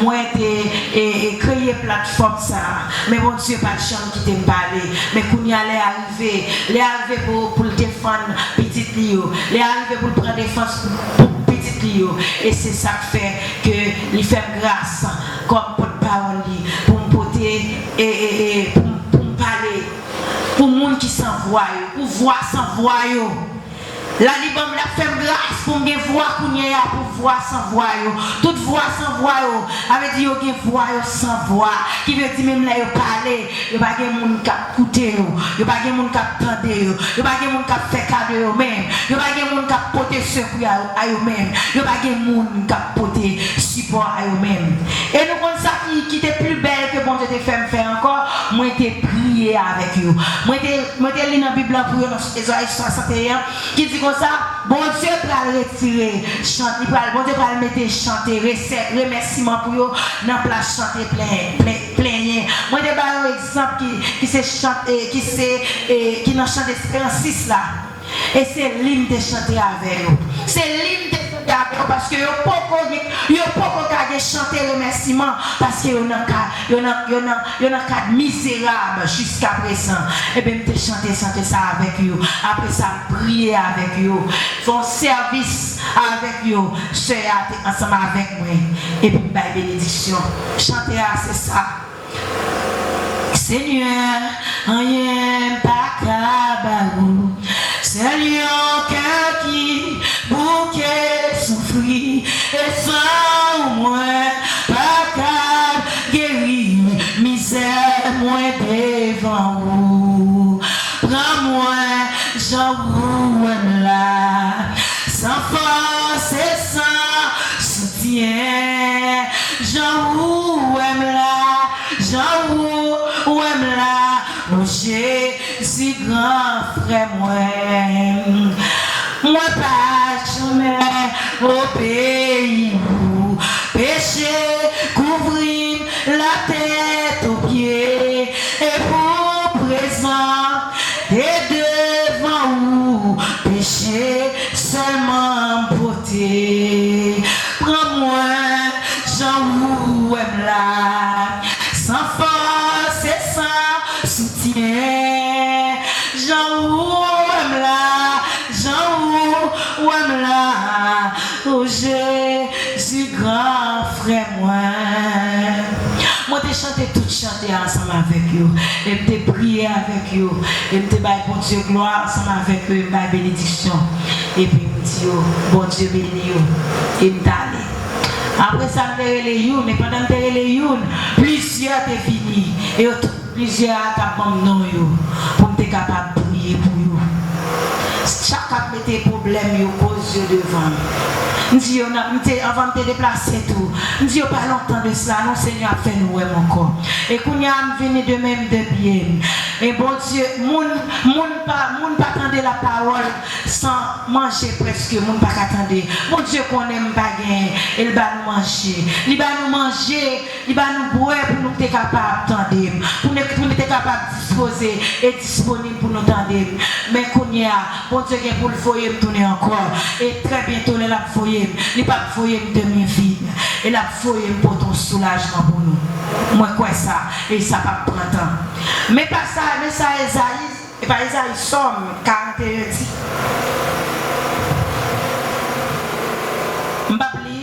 mwen te, e, e, kreye platfòm sa, men Bondye pa t janm kite m pale. Men kounye a lè a rive, lè a rive pou, pou l defann pitit li yo, lè a rive pou l pran defans pou, pou pitit li yo. E se sa k fè ke li fè m gras kòm pòtpawòl li pou m pote, e, e, e, pou m, pou m pale pou moun ki san vwa yo, pou vwa san vwa yo. La li ban m, l ap fè m gras pou m gen vwa kounye a pou vwa san vwa yo. Tout vwa san vwa yo, sa vle di yo gen vwa yo san vwa. Ki vle di menm lè yo pale, yo pa gen moun k ap koute yo. Yo pa gen moun k ap tande yo. Yo pa gen moun k ap fè ka de yo menm. Yo pa gen moun k ap pote sekou a, a yo menm. Yo pa gen moun k ap pote sipò a yo menm. E nou konn sa ki, ki te pi bèl ke Bondye te fè m fè ankò? Mwen te priye avèk yo. Mwen te, mwen te li nan Bib la pou yo nan Ezayi swasanteyen, ki di konsa, Bondye pral retire chante, li pral, Bondye pral mete chante, resèt, remèsiman pou yo nan plas chante plen, plen, plenyen. Mwen te ba yo egzanp ki, ki se chante, ki se, e, ki nan chan esperansis la. E se li m te chante avè yo. Se li m te chante avè yo paske yo poko gen, yo poko ka gen chante remèsiman paske yo nan ka, yo nan, yo nan, yo nan kad mizerab jiska prezan. Ebyen, m te chante chante sa avèk yo. Apre sa, m priye avèk yo. Fè yon sèvis avèk yo. Sè a te ansanm avèk mwen. Epi m bay benediksyon. Chante a, se sa. Senyè, anyen m pa ka ba ou. Sèl yon kè ki bouke soufri, e san ou mwen pa ka geri mizè mwen devan ou. Pran mwen jan ou wè m la, san fòs e san soutyen. Jan ou wè m la, jan ou wè m la, o Jezi gran frè mwen. Mwen pa janmen obeyi ou, peche kouvri m latèt o pye, e pou prezan e devan ou, peche sèlman m pote. Pran mwen jan ou wè m la, san fòs e san soutyen. Jan ou wè m la, jan ou wè m la, o Jezi gran frè mwen. Mwen te chante tout chante a ansanm avèk yo, e m te priye avèk yo, e m te bay Bondye glwa ansanm avèk yo, e m bay benediksyon. Epi m di yo, Bondye beni yo, e m t ale. Apre sa, m te rele youn, e pandan m te rele youn, plizyè te vini, e yo tout, plizyè a t ap ban m non yo, pou m te kapab priye pou yo. Chak ap mete pwoblèm yo, koz yo devan m. M di yo, nan, m te, anvan m te deplase tou, m di yo, pa lontan de sila, non, Senyè ap fè nou wè m ankò. E kounye a, m vini de men m, de pye m. E Bondye, moun, moun pa, moun pa tande lapawòl san manje prèske, moun pa ka tande. Bondye konnen m pa genyen, e l ba nou manje. Li ba nou manje, li ba nou bwè pou nou te kapab tande m, pou nou, pou nou te kapab dispoze e disponib pou nou tande m. Men kounye a, Bondye gen pou l voye m tounen ankò. E trè byento, lè l ap voye m, li p ap voye m de men vid. E l ap voye m pote yon soulajman pou nou. Mwen kwè sa, e sa p ap pran tan. Men pa sa, men sa Ezayi, e pa Ezayi, Sòm karanteyen di. M p ap li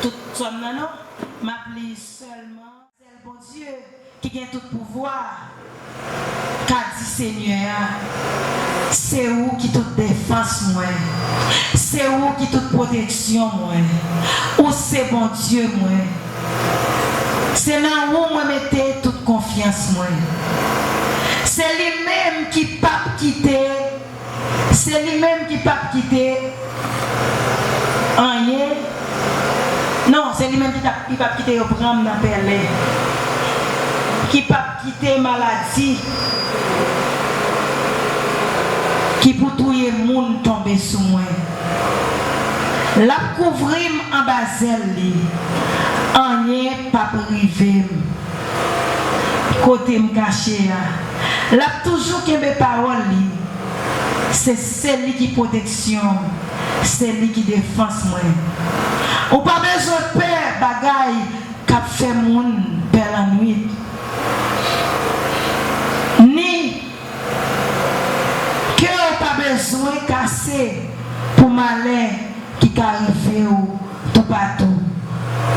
tout Sòm nan, non. M ap li sèlman. Sèl Bondye ki gen tout pouvwa ka di Senyè a, se ou ki tout defans mwen, se ou ki tout pwoteksyon mwen, ou se Bondye mwen. Se nan ou mwen mete tout konfyans mwen. Se li menm ki p ap kite Se li menm ki p ap kite anyen. Non, se li menm ki t ap, ki p ap kite yo pran m nan pèlen. Ki p ap kite maladi ki pou touye moun tonbe sou mwen. L ap kouvri m anba zèl li. Anyen p ap rive m. Kote m kache a, l ap toujou kenbe pawòl li. Se, se li ki pwoteksyon m, se li ki defans mwen. Ou pa bezwen pè bagay k ap fè moun pè lannwit, ni kè w pa bezwen kase pou malè ki ka rive w toupatou.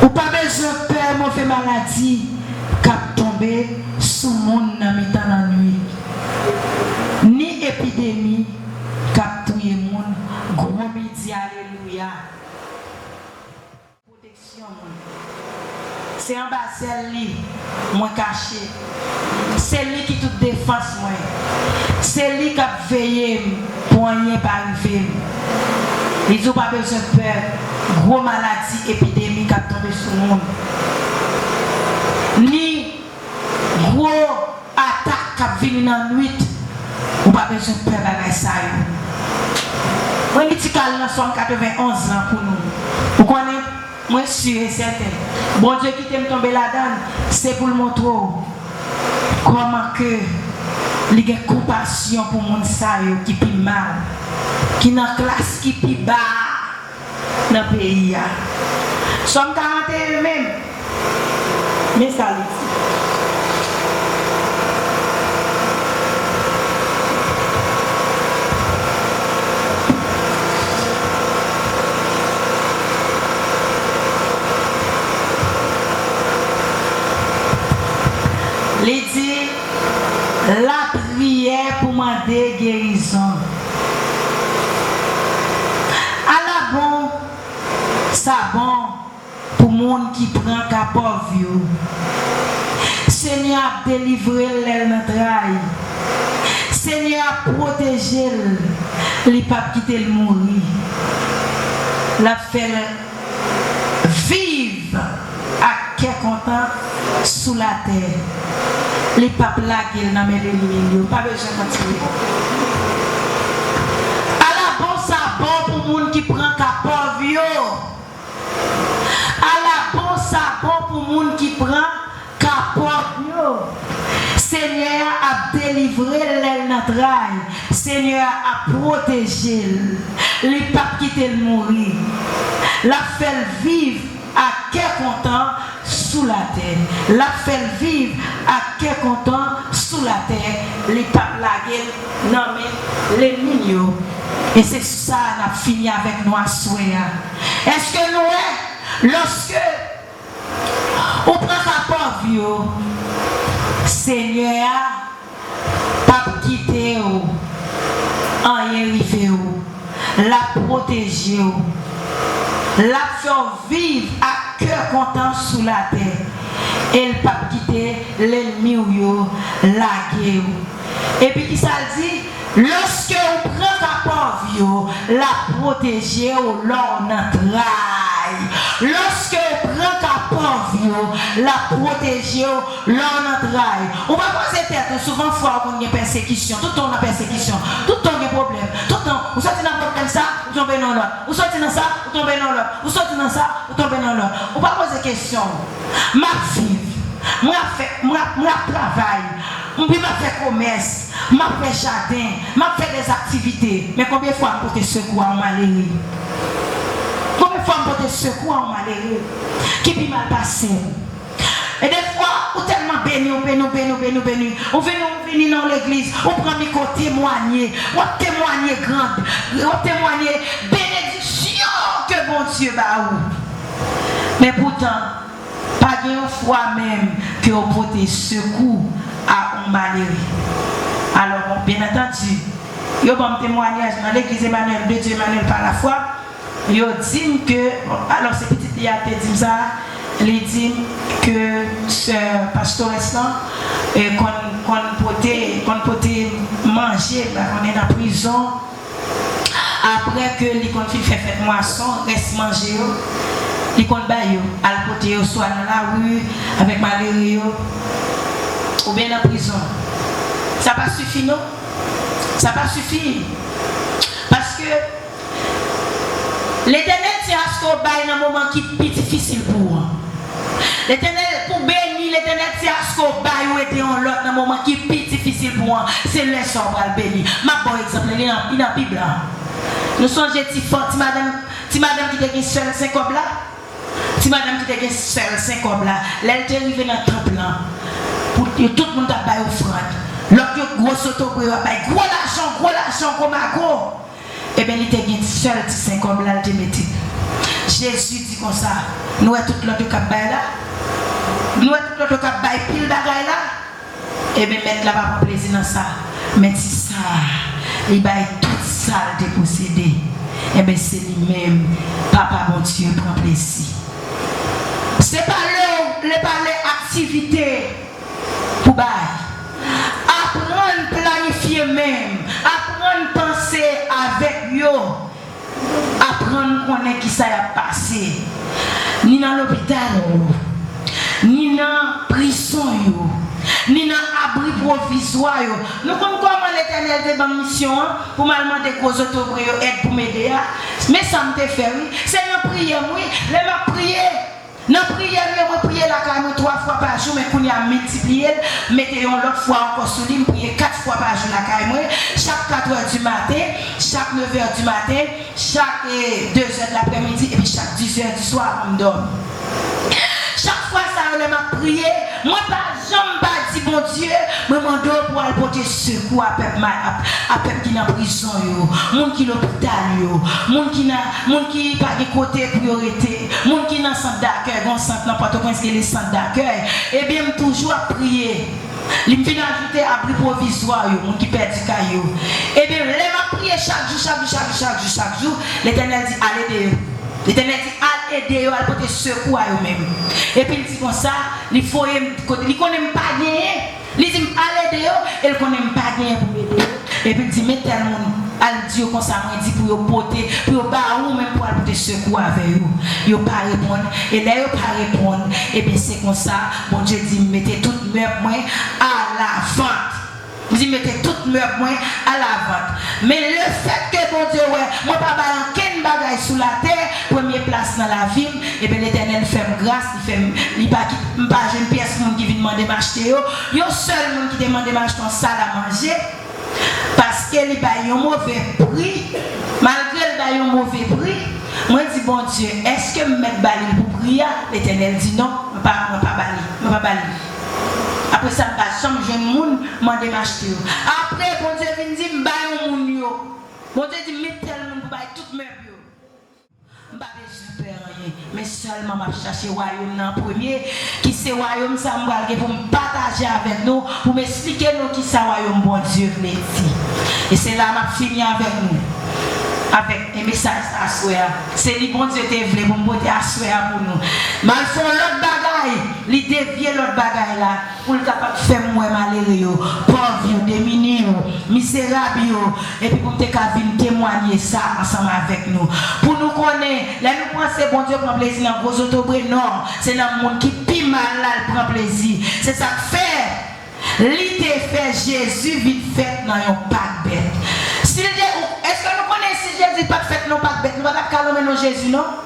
Ou pa bezwen pè move maladi k ap tonbe sou moun nan mitan lannwit, ni epidemi k ap touye moun gwo midi. Alelouya! Pwoteksyon mwen. Se anba zèl li mwen kache. Se li ki tout defans mwen. Se li k ap veye m pou anyen pa rive m. Li di w pa bezwen pè gwo maladi, epidemi k ap tonbe sou moun, ni gwo atak k ap vini nan nwit, ou pa bezwen pè bagay sa yo. Mwen li ti kal nan Sòm katrevenn onz lan pou nou. Ou konnen, mwen si e sèten, Bondye kite m tonbe ladan l, se pou l montre w kòman ke li gen konpasyon pou moun sa yo ki pi mal, ki nan klas ki pi ba a nan peyi a. Sòm karanteyen menm, men sa li di. Li di, lapriyè pou mande gerizon. Ala bon sa bon pou moun ki pran ka pòv yo. Senyè a ap delivre l lè l nan tray. Senyè a ap pwoteje l, li p ap kite l mouri. L ap fè l viv ak kè kontan sou latè. Li p ap lage l nan men lènmi l yo. Pa bezwen kontinye. Ala bon sa bon pou moun ki pran ka pòv yo. Ala bon sa bon pou moun ki pran ka pòv yo. Senyè a ap delivre l lè l nan tray. Senyè a ap pwoteje l. Li p ap kite l mouri. L ap fè l viv ak kè kontan sou latè. L ap fè l viv ak kè kontan sou latè. Li p ap lage l nan men lènmi l yo. E se sa n ap fini avèk nou aswè a. Èske nou wè, lòske ou pran ka pòv yo, Senyè a p ap kite w anyen rive w. L ap pwoteje w. L ap fè w viv ak kè kontan sou latè. E l p ap kite lènmi w yo lage w. Epi kisa l di? Lòske w pran ka pòv yo, l ap pwoteje w lè w nan tray. Lòske w pran ka pòv yo, l ap pwoteje w lè w nan tray. Ou pa poze tèt ou, souvan fwa ou konn gen pèsekisyon. Tout tan w nan pèsekisyon. Tout tan w gen pwoblèm. Tout tan ou soti nan pwoblèm sa, ou tonbe nan lòt. Ou soti nan sa, ou tonbe nan lòt. Ou soti nan sa, ou tonbe nan lòt. Ou pa poze kesyon. M ap viv. Mwen ap fè, mwen ap, mwen ap travay. Mwen ap fè komès. M ap fè jaden. M ap fè dèzaktivite. Men konbyen fwa m pote sekou a yon malere? Konbyen fwa m pote sekou a yon malere ki pi mal pase m? E defwa, ou tèlman beni, ou beni, ou beni, ou beni, ou beni. Ou vini, ou vini nan yon legliz, ou pran mikwo, temwanye. W ap temwanye grand, w ap temwanye benediksyon ke Bondye ba ou. Men poutan, pa gen yon fwa menm ke w pote sekou a yon malere. Alò, bon, byen antandi, yo ban m temwanyaj nan legliz Emmanuel, de Dieu Emmanuel par la foi, yo di m ke, bon, alò se pitit li a te di m sa, li di m ke sè pastorès lan, e, konn, konn pote, konn pote manje, m pa konnen nan prizon, apre ke li konn fin fè fèt mwason, rès manje yo, li konn bay yo, al pote yo swa nan lari, avèk malere yo, oubyen nan prizon. Sa pa sifi non. Sa pa sifi. Paske Letènèl se aske w bay nan moman ki pi difisil pou ou an. Letènèl, pou beni, Letènèl se aske w bay ou ede yon lòt nan moman ki pi difisil pou ou an. Se lè sa w pral beni. M ap ba w egzanp, li nan, li nan Bib la. Nou sonje ti fanm, ti madanm, ti madanm ki te gen sèl senk kòb la? Ti madanm ki te gen sèl senk kòb la, lè l te rive nan tanp lan, pou yo tout moun t ap bay ofrann. Lòt yo gwo sotobre, yo ap bay gwo lajan, gwo lajan, gwo mago. Ebyen, li te gen sèl ti senk kòb la, l te mete. Jezi di konsa, nou wè tout lòt yo k ap bay la? Nou wè tout lòt yo k ap bay pil bagay la? Ebyen, mèt la pa pran plezi nan sa. Men ti sa a, li bay tout sa l te posede. Ebyen, se li menm Papa Bondye pran plezi. Se pa lè, lè pa lè aktivite pou bay. Aprann planifye menm. Aprann panse avèk yo. Aprann konnen kisa y ap pase. Ni nan lopital yo, ni nan prizon yo, ni nan abri pwovizwa yo. Nou konn kòman Letènèl te ban m misyon an pou m al mande gwo zotobre yo èd pou m ede a? Men sa m te fè, wi. Se nan priyè m, wi. Lè m ap priye, nan priyè m yo, mwen priye lakay mwen twa fwa pa jou, men kounye a m miltipliye l, m mete yon lòt fwa ankò sou li, m priye kat fwa pa jou lakay mwen, chak katrè di maten, chak nevè di maten, chak, eh, dezè de laprèmidi, epi chak dizè di swa avan m dòmi. Chak fwa sa yo, lè m ap priye, mwen pa janm pa di Bondye, mwen mande w pou al pote sekou a pèp ma-, a, a pèp ki nan prizon yo, moun ki lopital yo, moun ki nan, moun ki pa gen kote pou yo rete, moun ki nan sant dakèy, gen yon sant nan Pòtoprens ki rele sant dakèy. Ebyen, m toujou ap priye. Li m vin ajoute abri pwovizwa yo, moun ki pèdi kay yo. Ebyen, lè m ap priye chak jou, chak jou, chak jou, chak jou, chak jou, Letènèl di, al ede yo. Letènèl di, al ede yo, al pote sekou a yo menm. Epi l di konsa, li voye m kote, li konnen m pa genyen. Li di m, al ede yo, e l konnen m pa genyen pou m ede yo. Epi l di, men tèl moun, al di yo konsa, mwen di pou yo pote, pou yo ba ou menm pou al pote sekou avè yo. Yo pa reponn, e lè yo pa reponn, ebyen se konsa, Bondye di m mete tout mèb mwen alavant. Li di, mete tout mèb mwen alavant. Men lefètke Bondye wè mwen pa bay ankenn bagay sou latè premye plas nan lavi m, ebyen, Letènèl fè m gras, li fè m, li pa kit-, m pa jwenn pyès moun ki vin mande m achte yo. Yon sèl moun ki te mande m achte yon sal a manje, paske li bay yon move pri. Malgre l bay yon move pri, mwen di, Bondye, èske m mèt ba li l pou pri a? Letènèl di, non, mwen pa, mwen pa ba li, mwen pa ba li. Apre sa, m pa janm jwenn moun mande m achte yo. Apre, Bondye vin di m, bay yon moun yo. Bondye di m, met tèl moun pou bay tout mèb yo. M pa bezwen pè anyen, men sèlman m ap chache wayòm nan an premye, ki se wayòm sa m pral gen pou m pataje avèk nou, pou m esplike nou kisa wayòm Bondye vle di. E se la m ap fini avèk nou, avèk e mesaj sa aswè a. Se li Bondye te vle pou m pote aswè a pou nou. M al fè yon lòt bagay, li devye lòt bagay la, pou l kapab fè m wè malere yo, pòv yo, demini yo, mizerab yo, epi pou m te ka vin temwanye sa ansanm avèk nou. Pou nou konnen, lè nou panse Bondye pran plezi nan gwo zotobre, non, se nan moun ki pi mal la l pran plezi. Se sa k fè li te fè Jezi vin fèt nan yon pak bèt. Si l te, ou, èske nou konnen si Jezi pa t fèt nan yon pak bèt, nou pa t ap ka lonmen non Jezi, non?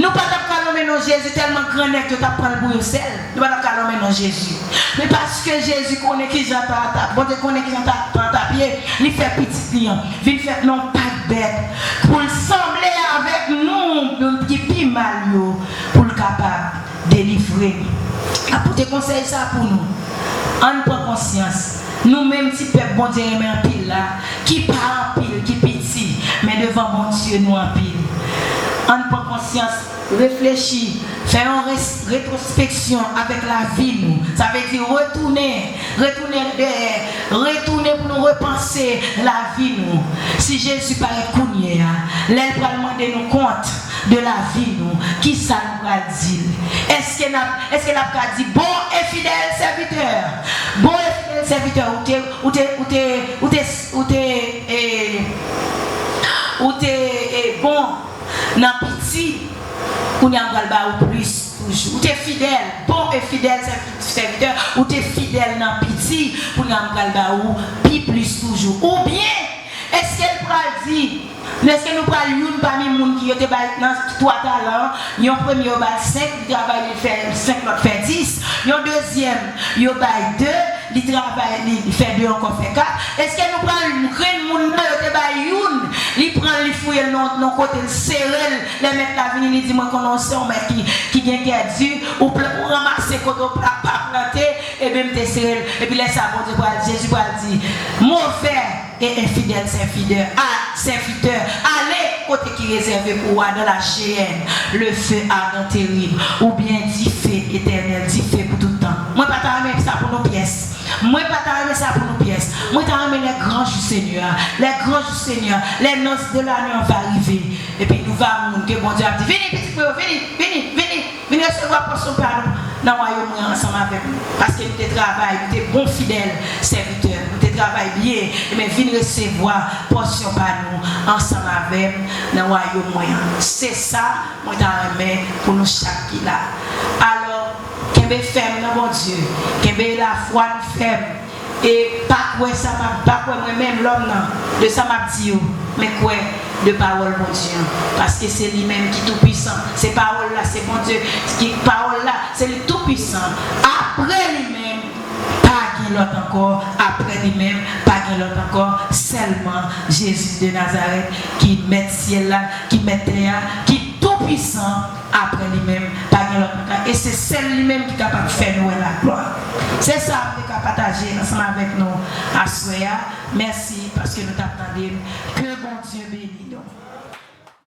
Nou pa t ap ka lonmen non Jezi tèlman grannèg yo t ap pran l pou yo sèl. Nou pa t ap ka lonmen non Jezi. Men paske Jezi konnen kijan tan an t ap, Bondye konnen kijan tan, tan an t ap ye, li fè pitit li an vin fèt nan yon pak bèt pou l sanble avèk nou, moun ki pi mal yo, pou l kapab delivre nou. Ap pote konsèy sa pou nou. Ann pran konsyans. Nou menm ti pèp Bondye renmen anpil la, ki pa anpil, ki piti, men devan Bondye nou anpil. Ann pran konsyans, reflechi, fè yon res-, retwospeksyon avèk lavi nou. Sa vle di retounen, retounen dèyè, retounen pou nou repanse lavi nou. Si Jezi parèt kounye a, lè l pral mande nou kont de lavi nou, kisa nou pral di l? Èske n ap, èske n ap ka di, bon e fidèl sèvitè, bon e fidèl sèvitè, ou te, ou te, ou te, ou te, ou te, e, ou te, e, bon nan piti, kounye a m pral ba ou plis toujou. Ou te fidèl, bon e fidèl sèvi-, sèvitè, ou te fidèl nan piti, kounye a m pral ba ou pi plis toujou. Oubyen, èske l pral di, èske nou pral youn pami moun ki yo te bay nan twa talan, yon premye yo ba l senk, li travay, li fè senk, lòt fè dis, yon dezyèm, yo bay de, li travay, li, li fè de ankò fè kat. Èske nou pral grenn moun nan yo te bay youn, li pran l, li fouye l nan, nan kote, l sere l, lè mèt la vini, li di, mwen konnen w se yon mèt ki, ki gen kè di, ou pla-, ou ranmase kote w pla-, pa plante, ebyen m te sere l. Epi lè sa, Bondye pral, Jezi pral di, move e enfidèl sèvitè, a, sèvitè, ale kote ki rezève pou ou a dans la géhenne, le feu ardent terrible, oubyen dife etènèl, dife pou tout tan. Mwen pa ta renmen sa pou nou pyès. Mwen pa ta renmen sa pou nou pyès. Mwen ta renmen les grands jours Seigneur, les grands jours Seigneur, les noces de l'agneau va arriver. Epi nou va moun ke Bondye ap di, vini pitit mwen yo, vini, vini, vini. Vin resevwa pòsyon pa nou nan wayòm mwen ansanm avèk nou. Paske nou te travay, nou te bon fidèl sèvitè, nou te travay byen, ebyen vin resevwa pòsyon pa nou ansanm avè m nan wayòm mwen an. Se sa mwen ta renmen pou nou chak ki la. Alò, kenbe fèm nan Bondye, kenbe lafwa nou fèm, E pa kwè sa, pa, pa kwè mwen menm, lòm nan, de sa m ap di yo, men kwè de pawòl Bondye an. Paske se li menm ki toupwisan. Se pawòl la, se Bondye ki, pawòl la, se li toupwisan. Apre li menm, pa gen lòt ankò. Apre li menm, pa gen lòt ankò. Sèlman Jezi de Nazarèt ki mèt syèl la, ki mèt tè a, ki toupwisan. Apre li menm, pa gen lòt ankò. E se sèl li menm ki kapab fè nou wè laglwa. Se sa m te ka pataje ansanm avèk nou aswè a. Mèsi paske nou t ap tande m. Ke Bondye beni nou.